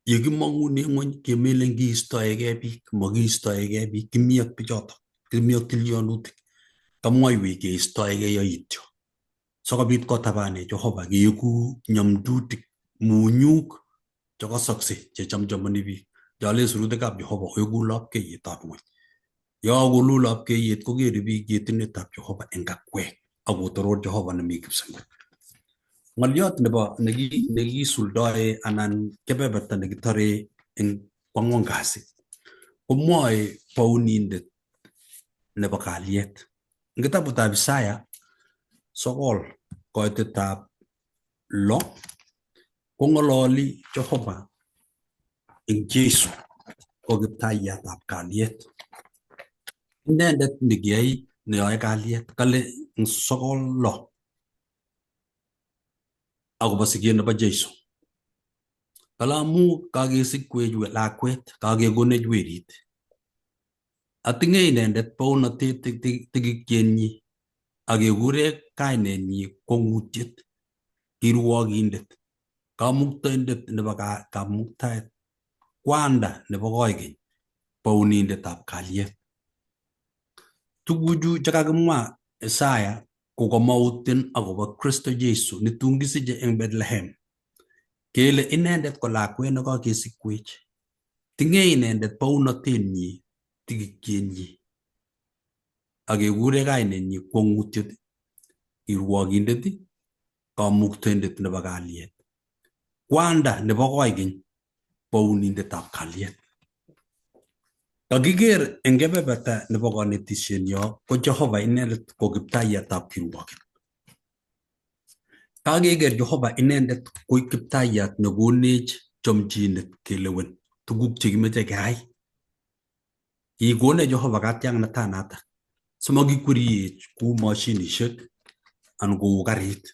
C: yekimong'une ng'wony kemelen kiistoegei biik, makiistoegei biik, kimi ak bichotok, kimi ak tilyonutik. Kamwoiwech keistoegei yoityo sikobit kotabanech Jehova keeku nyamdutik, munyuk chekosokse chechamchamani biik. Cholen sirutikab Jehova oeku lapkeiyetab ng'wony. Yokolu lapkeiyet kokere biik yetunetab Jehova eng akwek ak kotoror Jehova nemi kipsengwet. Ng'oliot nebo nekisuldoe anan kebeberta nekitore eng kwang'wan kasi komwoe bounindet nebo kalyet. Eng kitabutab Isaya 9 koitetab 6 kong'ololi Jehova eng Jesu ko kiptaiyatab kalyet. Inendet nekiyai neyoe kalyet kale eng 9:6 akobo siket nebo Jesu. Kale amu kakesikwech lakwet, kakekonech werit. Atinye inendet bounotet tikikyenyi ak kekure kainenyi kwong'utiet, kirwokindet, kamuktaindet nebo kamuktaet, kwanda nebo koikeny, Bounindetab kalyet. Tuguchu chekakimwa Isaya kokamautin akobo Kristo Jesu netun kisiche eng Bethlehem. Kele inendet ko lakwet nekakesikwech. Tinye inendet bounotenyi tikikyenyi ak kekure kainenyi kwong'utiet, kirwokindet, kamuktaindet nebo kalyet, kwanda nebo koikeny, bounindetab kalyet. Kakiker eng kebeberta nebo konetishenyo ko Jehova inendet ko kiptaiyatab kirwoket. Kakeker Jehova inendet ko kiptaiyat nekonech chomchinet kelewen tuguk chekimeche keyai. Kikonech Jehova katiaknatanata simakikweriech kou mashinishek anan kou karit.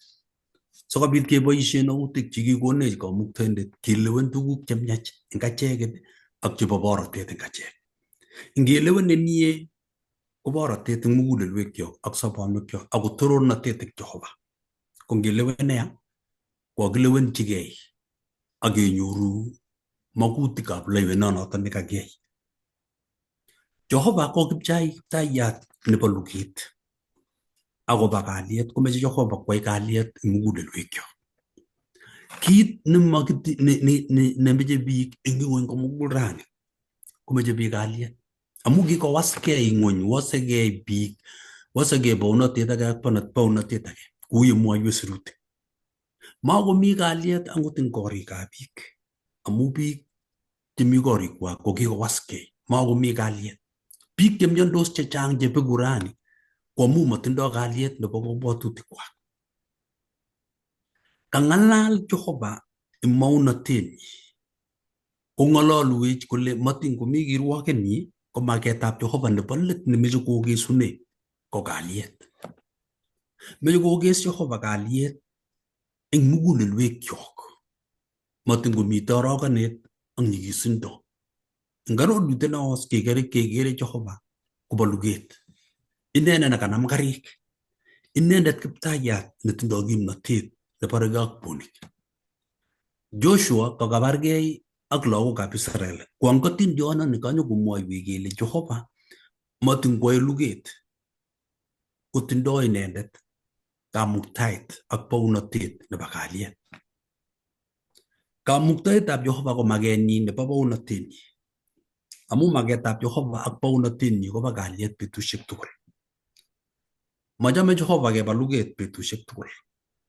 C: Sikobit keboisien autik chekikonech kamuktaindet kelewen tuguk chemiach eng acheket ak chebo borotet eng achek. Ngelewen nemie ko borotet eng mugulelwekyok ak sobonwekyok ak kotorornotet eng Jehova. Ko ngelewen neya ko kakilewenchigei ak kenyoru makutikab lewenonoto nekakiyai. Jehova ko kiptaiyat nebo luget akobo kalyet komeche Jehova kwai kalyet eng mugulelwekyok. Kit nemeche biik eng ing'wony komugul rani komeche biik kalyet. Amu kikowaskei ing'wony, wasekei biik, wasekei bounotet age ak bounotet age kou yemwoiwech sirutik. Makomi kalyet angot eng korikab biik amu biik chemi korikwak ko kikowaskei, makomi kalyet. Biik chemyondos chechang chebeku rani ko amu matindoi kalyet nebo kabwatutikwak. Kang'alal Jehova eng maunotenyi kong'ololwech kole matin komi kirwokenyi ko maketab Jehova nebo let nemeche kokesune ko kalyet. Meche kokes Jehova kalyet eng mugulelwekyok. Matin komitei orogenet ak nyigisindo. Eng arorutiet newos kekere kekere Jehova kobo luget. Inendet nekanam karik. Inendet kiptayat netindoi kimnatet neborekei ak bunik. Joshua kokabargei ak lagokab Israel. Ko angotindiondoni kanyokomwoiwech kele Jehova matin kwoe luget kotindoi inendet kamuktaet ak bounotet nebo kalyet. Kamuktaetab Jehova ko makenyi nebo bounotenyi. Amu maketab Jehova ak bounotenyi kobo kalyet betusiek tugul. Machame Jehova keba luget betusiek tugul.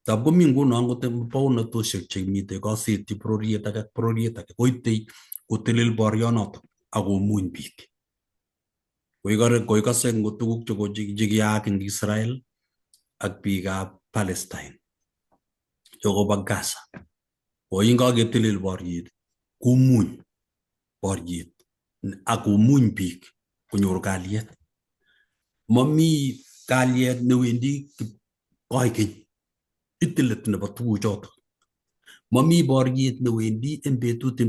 C: Tab komi nguno angot bounotosiek chemitei koseti bororiet age ak bororiet age koitei kotelel borionoto ak komuny biik. Koikose ngo tuguk chekiyaak eng Israel ak biikab Palestine chokobo Gaza. Koingaketelel boriet komuny boriet ak komuny biik konyor kalyet. Mami kalyet newendi koikeny itilet nebo tuguchoto. Mami boriet newendi eng betut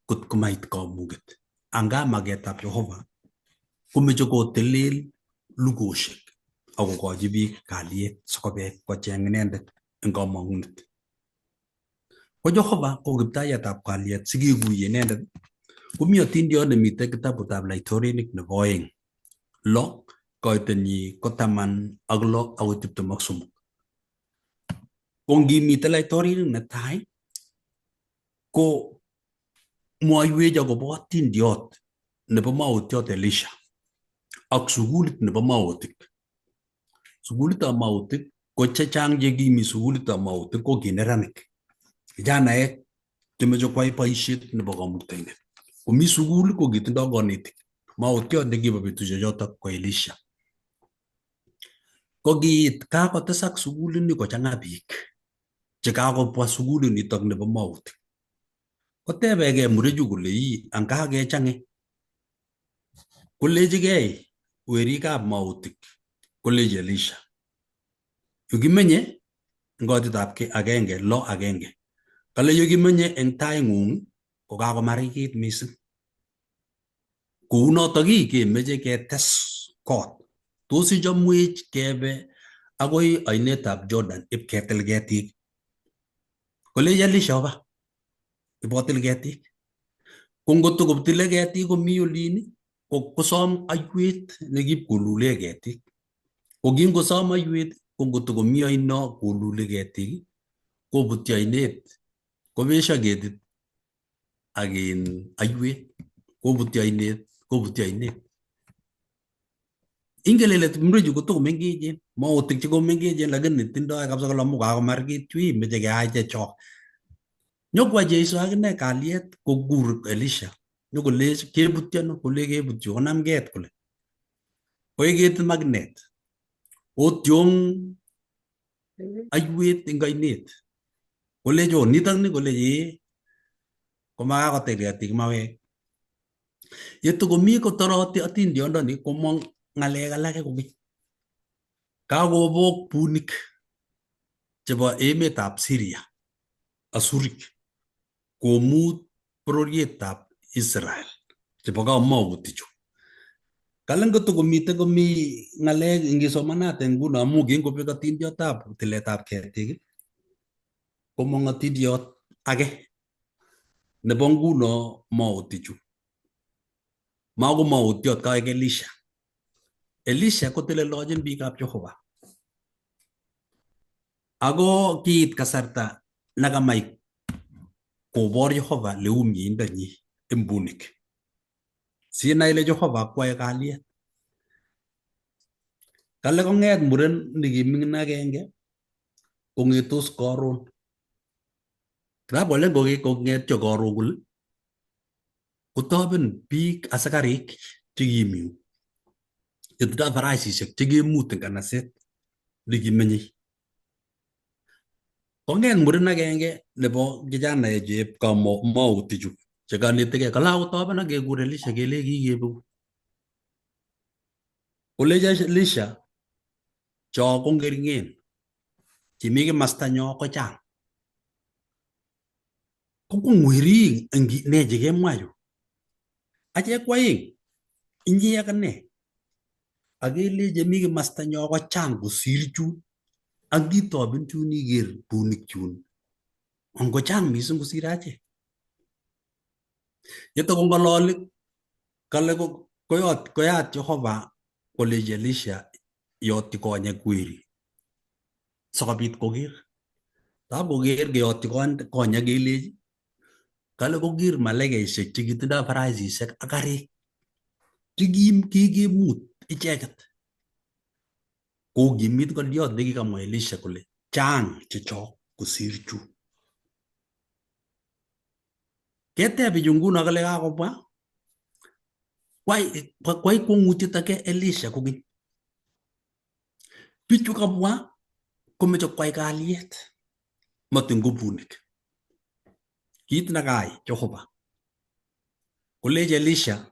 C: kot komait kamuget. Anga maketab Jehova komeche kotelel lugoshek ak kokochi biik kalyet sikobit kocheng inendet eng kamang'unet. Ko Jehova ko kiptaiyatab kalyet sikekuye inendet komi atindiot nemitei kitabutab Laitorinik nebo oeng lo koitenyi ko 16 akoi 23. Ko ngimitei Laitorinik netai ko mwoiwech akobo atindiot nebo maotiot Elisha ak sukulit nebo maotik. Sukulitab maotik ko chechang chekimi sukulitab maotik ko ki neranik, kijanaek chemeche kwai boisiet nebo kamuktaindet. Komi sukul ko kitindoi konetik. Maotiot nekibo betusiek chotok ko Elisha. Ko kiit kakotesak sukulini kochang'a biik chekakobwa sukulinitok nebo maotik. Kotebekei murechu kole ii anga kechange kolechigei werikab maotik kolechi Elisha yu kimenye eng kotitab 1:6 kale yu kimenye eng taing'ung ko kakomarikit mising. Kounotok ii kemeche ketes kot. Tos ichomwech kebe akoi ainetab Jordan ipketil ketik? Kolech Elisha oba ipotil ketik. Ko ngotokotile ketik komi olin Kosom aiwet nekipkolule ketik. Ko kingosom aiwet ko ngotkomi oino kolule ketik kobutyi oinet kobesyo ketit ak in aiwet kobutyi oinet kobutyi oinet. Ingen ile mrechu kotokomengechen maotik chekomengechen lakini tindoi kabisa kole amu kakomarkit chui meche keai chechok. Nyokwa Jeiso akine kalyet kokur Elisha nyokolech kebutyi ano kole kebutyi konam ket kole koek ketit magnet otyong aiwet eng ainet kolech o nitokni kolech ee komakakotil ketik mawek yetokomi kotoroti atindiondoni komong ng'alek alake kokeny kakobok bunik chebo emetab Syria Asurik komut bororietab Israel chebo kamoutichu. Kale ngotokomite komi ng'alek ngisomanate nguno amu kingobek atindiotab tiletab ketik komong atindiot age nebo nguno mautichu. Mako mautiot kaek Elisha. Elisha kotelelochin biikab Jehova. Ako kiit kasarta nekamach kobor Jehova leu mieindonyi eng bunik. Sinai ile Jehova kwae kalyet. Kale kong'et muren nekiming'in agenge kong'etos karon. Kitab kolen kong'etyo karon kole kotoben biik asikarik chekimi yu chetindoi farasishek chekemut eng kanaset nekimenyei. Kong'et muren agenge nebo kijanaek chep kamoutichu chekanetikei kale akotoben ak kekur Elisha kelech kikebeku. Kolech Elisha cho ko ng'ering'en chemi kimasta nyo kochang. Kokwong werik eng ne chekemwa yu. Achek ko aeng inye ak ane akelech chemi kimasta nyo kochang kosir chun ak ngitoben chun iker bunik chun angochang mising kosir achek. Yeto kong'ololi kale koyot koyat Jehova koleji Elisha yotyi konyek weri sikobit koker. Tab koker keyotyi konyek kelechi kale koker malaikaishek chekitindoi farasishek ak karik chekikemut icheket kokimit ng'oliot nekikamwa Elisha kole chang chechok kosir chu. Keteb bichu nguno kale kakobwa kwai kwong'utiet ake Elisha kokeny. Bichu kabwa komeche kwai kalyet matin ko bunik. Kit nekai Jehova kolech Elisha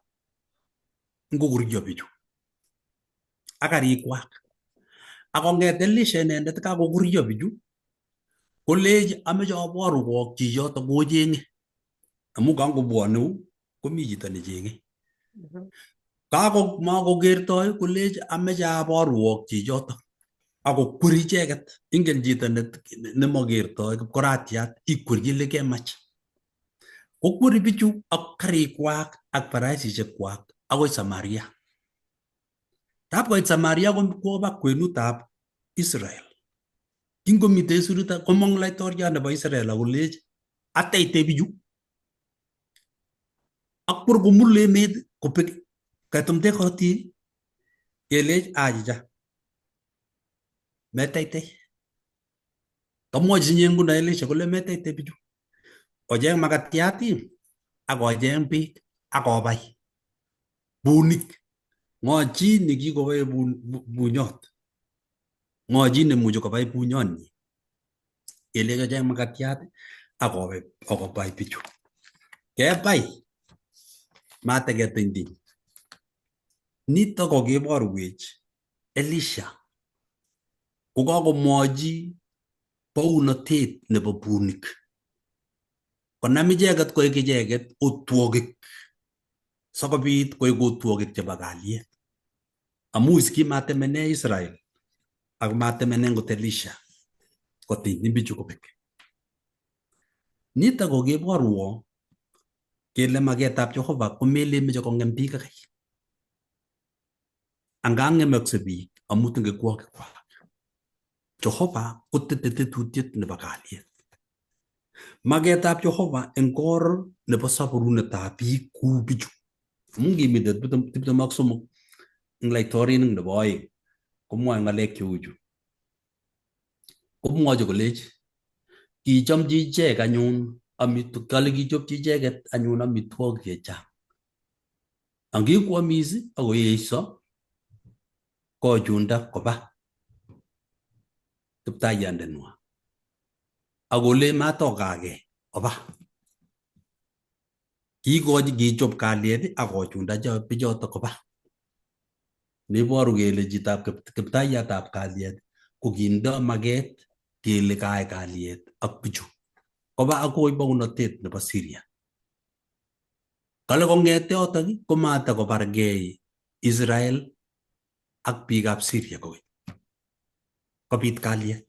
C: ngokoryo bichu ak karikwak. Akong'et Elisha inendet kakokoryo bichu kolech ameche aborwok chichoto kocheng'e amu kangobwone komi chito necheng'e. Kako makokertoi kolech ameche aborwok chichoto akokwer icheket. Ingen chito nemakertoi kipkoratiat ikwerchi lekemach. Kokweri bichu ak karikwak ak farasishekwak akoi Samaria. Tab koit Samaria koba kwenutab Israel. Kingomitei surita komong laitoriat nebo Israel akolech ateite bichu ak bor komul emet kobek ketumte korotik kelech achicha meteitei. Kamwochi sinye nguno Elisha kole meteitei bichu. Ocheng makatiat ak ocheng beek ak obai bunik. Ng'o chi nekikobai bunyot? Ng'o chi nemuchi kobai bunyonyi? Kelech ocheng makatiat ak obai bichu. Kebai mateketinydiny. Nitok kokiborwech Elisha kokakomwochi bounotet nebo bunik. Konam icheket koek icheket otwogik sikobit koek otwogik chebo kalyet. Amu is kimatemene Israel ak matemene ngot Elisha kotinyin bichu kobek. Nitok kokiborwo kele maketab Jehova komelen meche kong'em biik akai. Anga ng'emakse biik amu tengekwokikwak. Jehova kotete tetutiet nebo kalyet. Maketab Jehova eng kor nebo saburunetab biik kou bichu. Amu ngimite 23 eng laitorinik nebo oeng komwoe ng'alek cheu chu. Komwochi kolech kichomchi ichek anyun kale kichopchi icheket anyun amitwogik chechang. Angikwomis akoyeso kochunda koba kiptayandeng'wa. Akole matokage oba. Kiikochi kichop kalyet akochunda bichotok koba. Neiboru kele chitab kiptaiyatab kalyet ko kindo maket kele kaai kalyet ak bichu. Koba akoi bounotet nebo Syria. Kale kong'ete yotok komatakobargei Israel ak biikab Syria kokeny. Kobit kalyet.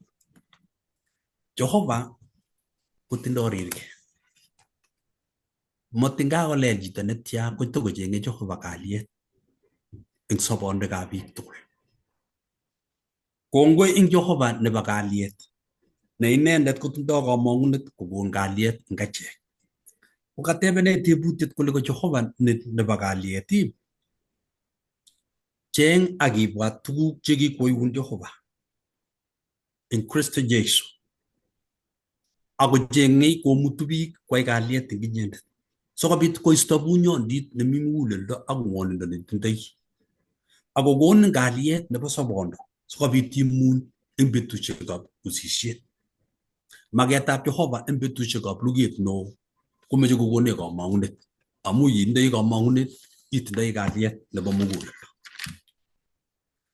C: Jehova kotindoi rirge. Matin kakolel chito netya kotokocheng'e Jehova kalyet eng sobonwekab biik tugul. Kongoi eng Jehova nebo kalyet ne inendet kotindoi kamang'unet kokon kalyet eng achek. Kokatebenech tebutiet kole ko Jehova nebo kalyet ii, cheng ak ibwat tuguk chekikwoiun Jehova eng Kristo Jesu. Akocheng'ei komutu biik kwai kalyet eng inyendet. Sikobit koisto bunyondit nemi muguleldo ak ng'wonindo netindoi. Akokonin kalyet nebo sobondo sikobit imuny eng betusiekab usisiet. Maketab Jehova eng betusiekab luget neo komeche kokonech kamang'unet. Amu yeitindoi kamang'unet itindoi kalyet nebo muguleldo.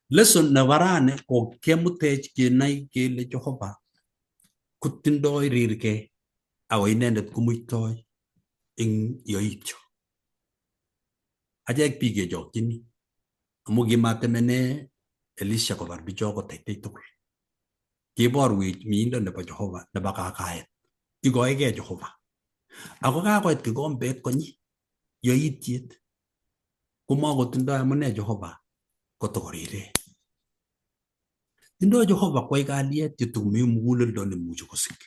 C: Lesson nebo rani ko kemutech kenai kele Jehova kotindoi rirge ako inendet komuitoi eng yoityo. Achek biik kechokchini amu kimatemene Elisha kobar bicho koteitei tugul. Kiborwech miindo nebo Jehova nebo kakaet. Ikoegei Jehova. Ako kakoit kikombet konyi yoityet komakotindoi amune Jehova kotokorire. Tindoi Jehova kwai kalyet yetokomi muguleldo nemuchi kosik.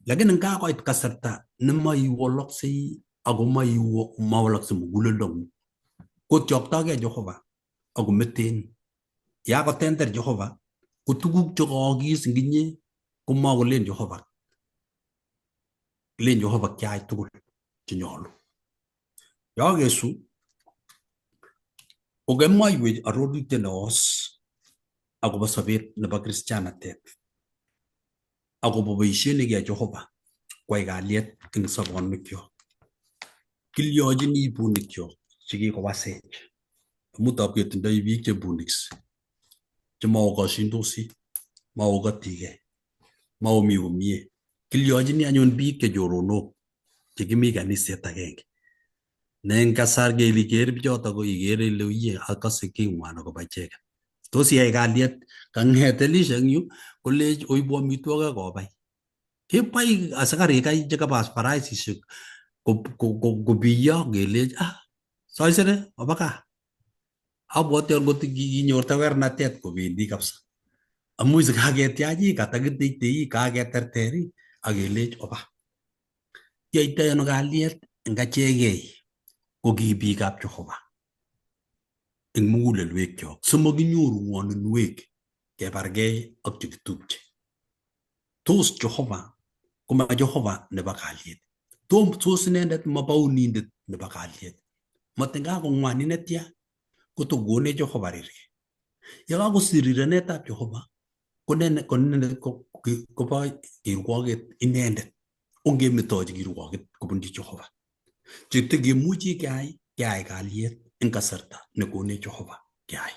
C: Lakini ngakoit kasarta nemaiwoloksei ako mawalaksei muguleldong'ung kotyoktokei Jehova akometen. Yakotenter Jehova ko tuguk chekaakis eng inye komakolen Jehova. Len Jehova kiai tugul chenyolu. Yokesu kokemwoiwech arorutiet neos akobo sobet nebo kristianatet akobo boisiet nekiyai Jehova kwai kalyet eng sobonwekyok. Kilyochini bunikyok chekikowasech. Amu tab ketindoi biik che buniks chemaokoshindosi, maokotikei, maomi komie. Kilyochini anyun biik che choronok chekimi kaniset agenge. Ne eng kasar kele iker bichotok ko ikere ile uye akase king'wan akobo icheket. Tos iyai kalyet kang'et Elisha eng yu kolech oibu amitwogik akobai. Kebai asikarik kai chekaba faraisishek kobiyo kelech ah saisere oba gaa. Abwoti angot kinyor tawernatet kobendi kabisa. Amu sikaketyach ii katakiteitei kaketerter ii ak kelech oba. Kiyoitoi ano kalyet eng achekei ko ki biikab Jehova eng mugulelwekyok simakinyoru ng'woninwek kebargei ak chekitupche. Tos Jehova koma Jehova nebo kalyet. Tos inendet mabaunindet nebo kalyet. Matin kakong'wanin netya kotokonech Jehova rirge. Yekakosir rirenetab Jehova ko inendet kobo kirwoket inendet. Ongemetochi kirwoket kobunchi Jehova. Chetekemuchi keyai, keyai kalyet eng kasarta nekonech Jehova keyai.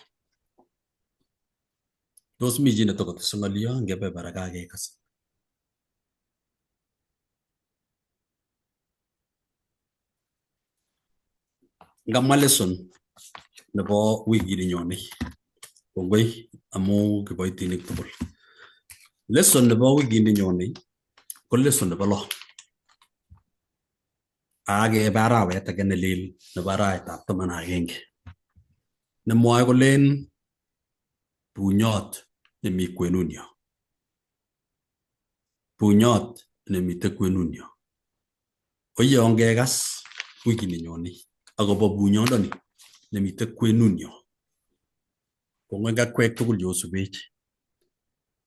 C: Tos mi chi netokotese ng'olyo eng kebebera kakekas? Ngamwa lesson nebo wikit nenyone. Kongoi amu kiboitinik tugul. Lesson nebo wikit nenyone ko lesson nebo lo. Akebe arawet age nelel nebo arawetab 11. Nemwoe kolen bunyot nemi kwenunyo. Bunyot nemite kwenunyo. Oye ongekas wikit nenyone akobo bunyondoni nemite kwenunyo. Kongoi akwek tugul cheosubech.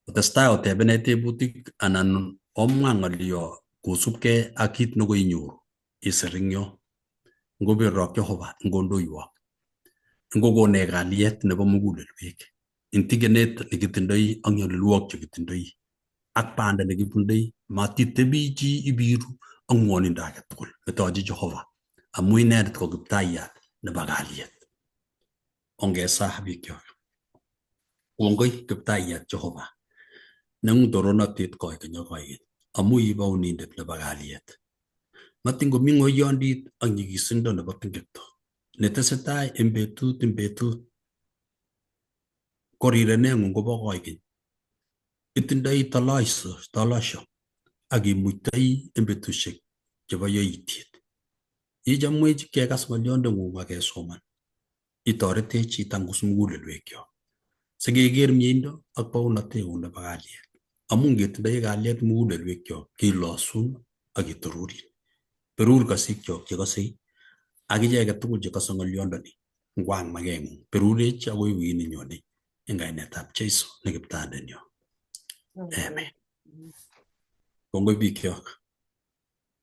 C: Otestai otebenech tebutik anan omwa ng'olyo kosubkei ak kit nekoinyoru isir eng yo. Ngoberurok Jehova ngondoiwok. Ngokonech kalyet nebo mugulelwek. Intigenet nekitindoi ak nyalilwogik chekitindoi ak banda nekibundoi matitebi chi ibiru ak ngwonindo age tugul metochi Jehova amu inendet ko kiptayat nebo kalyet. Ongesaa bikyok. Kongoi kiptayat Jehova neng'ung toronotet koikeny ak koikeny amu i baunindet nebo kalyet. Matin komi ng'oyondit ak nyikisindo nebo tingekto netesetai en betut en betut ko rireneng'ung kobo koikeny. Itindoi toloiso tolosho ak imuitoi en betusiek chebo yoityet. Ichomwech kekas ng'olyondeng'ung ak kesoman. Itoretech itangus mugulelwekyok sikeker mieindo ak baunatengung nebo kalyet. Amu ngetindoi kalyet mugulelwekyok kilosun ak kitururin. Berur kasikyok chekosei ak icheket tugul chekose ng'olyondoni ngwang makeng'ung. Berurech akoi wikit nenyone eng kainetab Jesu ne kiptayandenyo. Amen. Kongoi bikyok.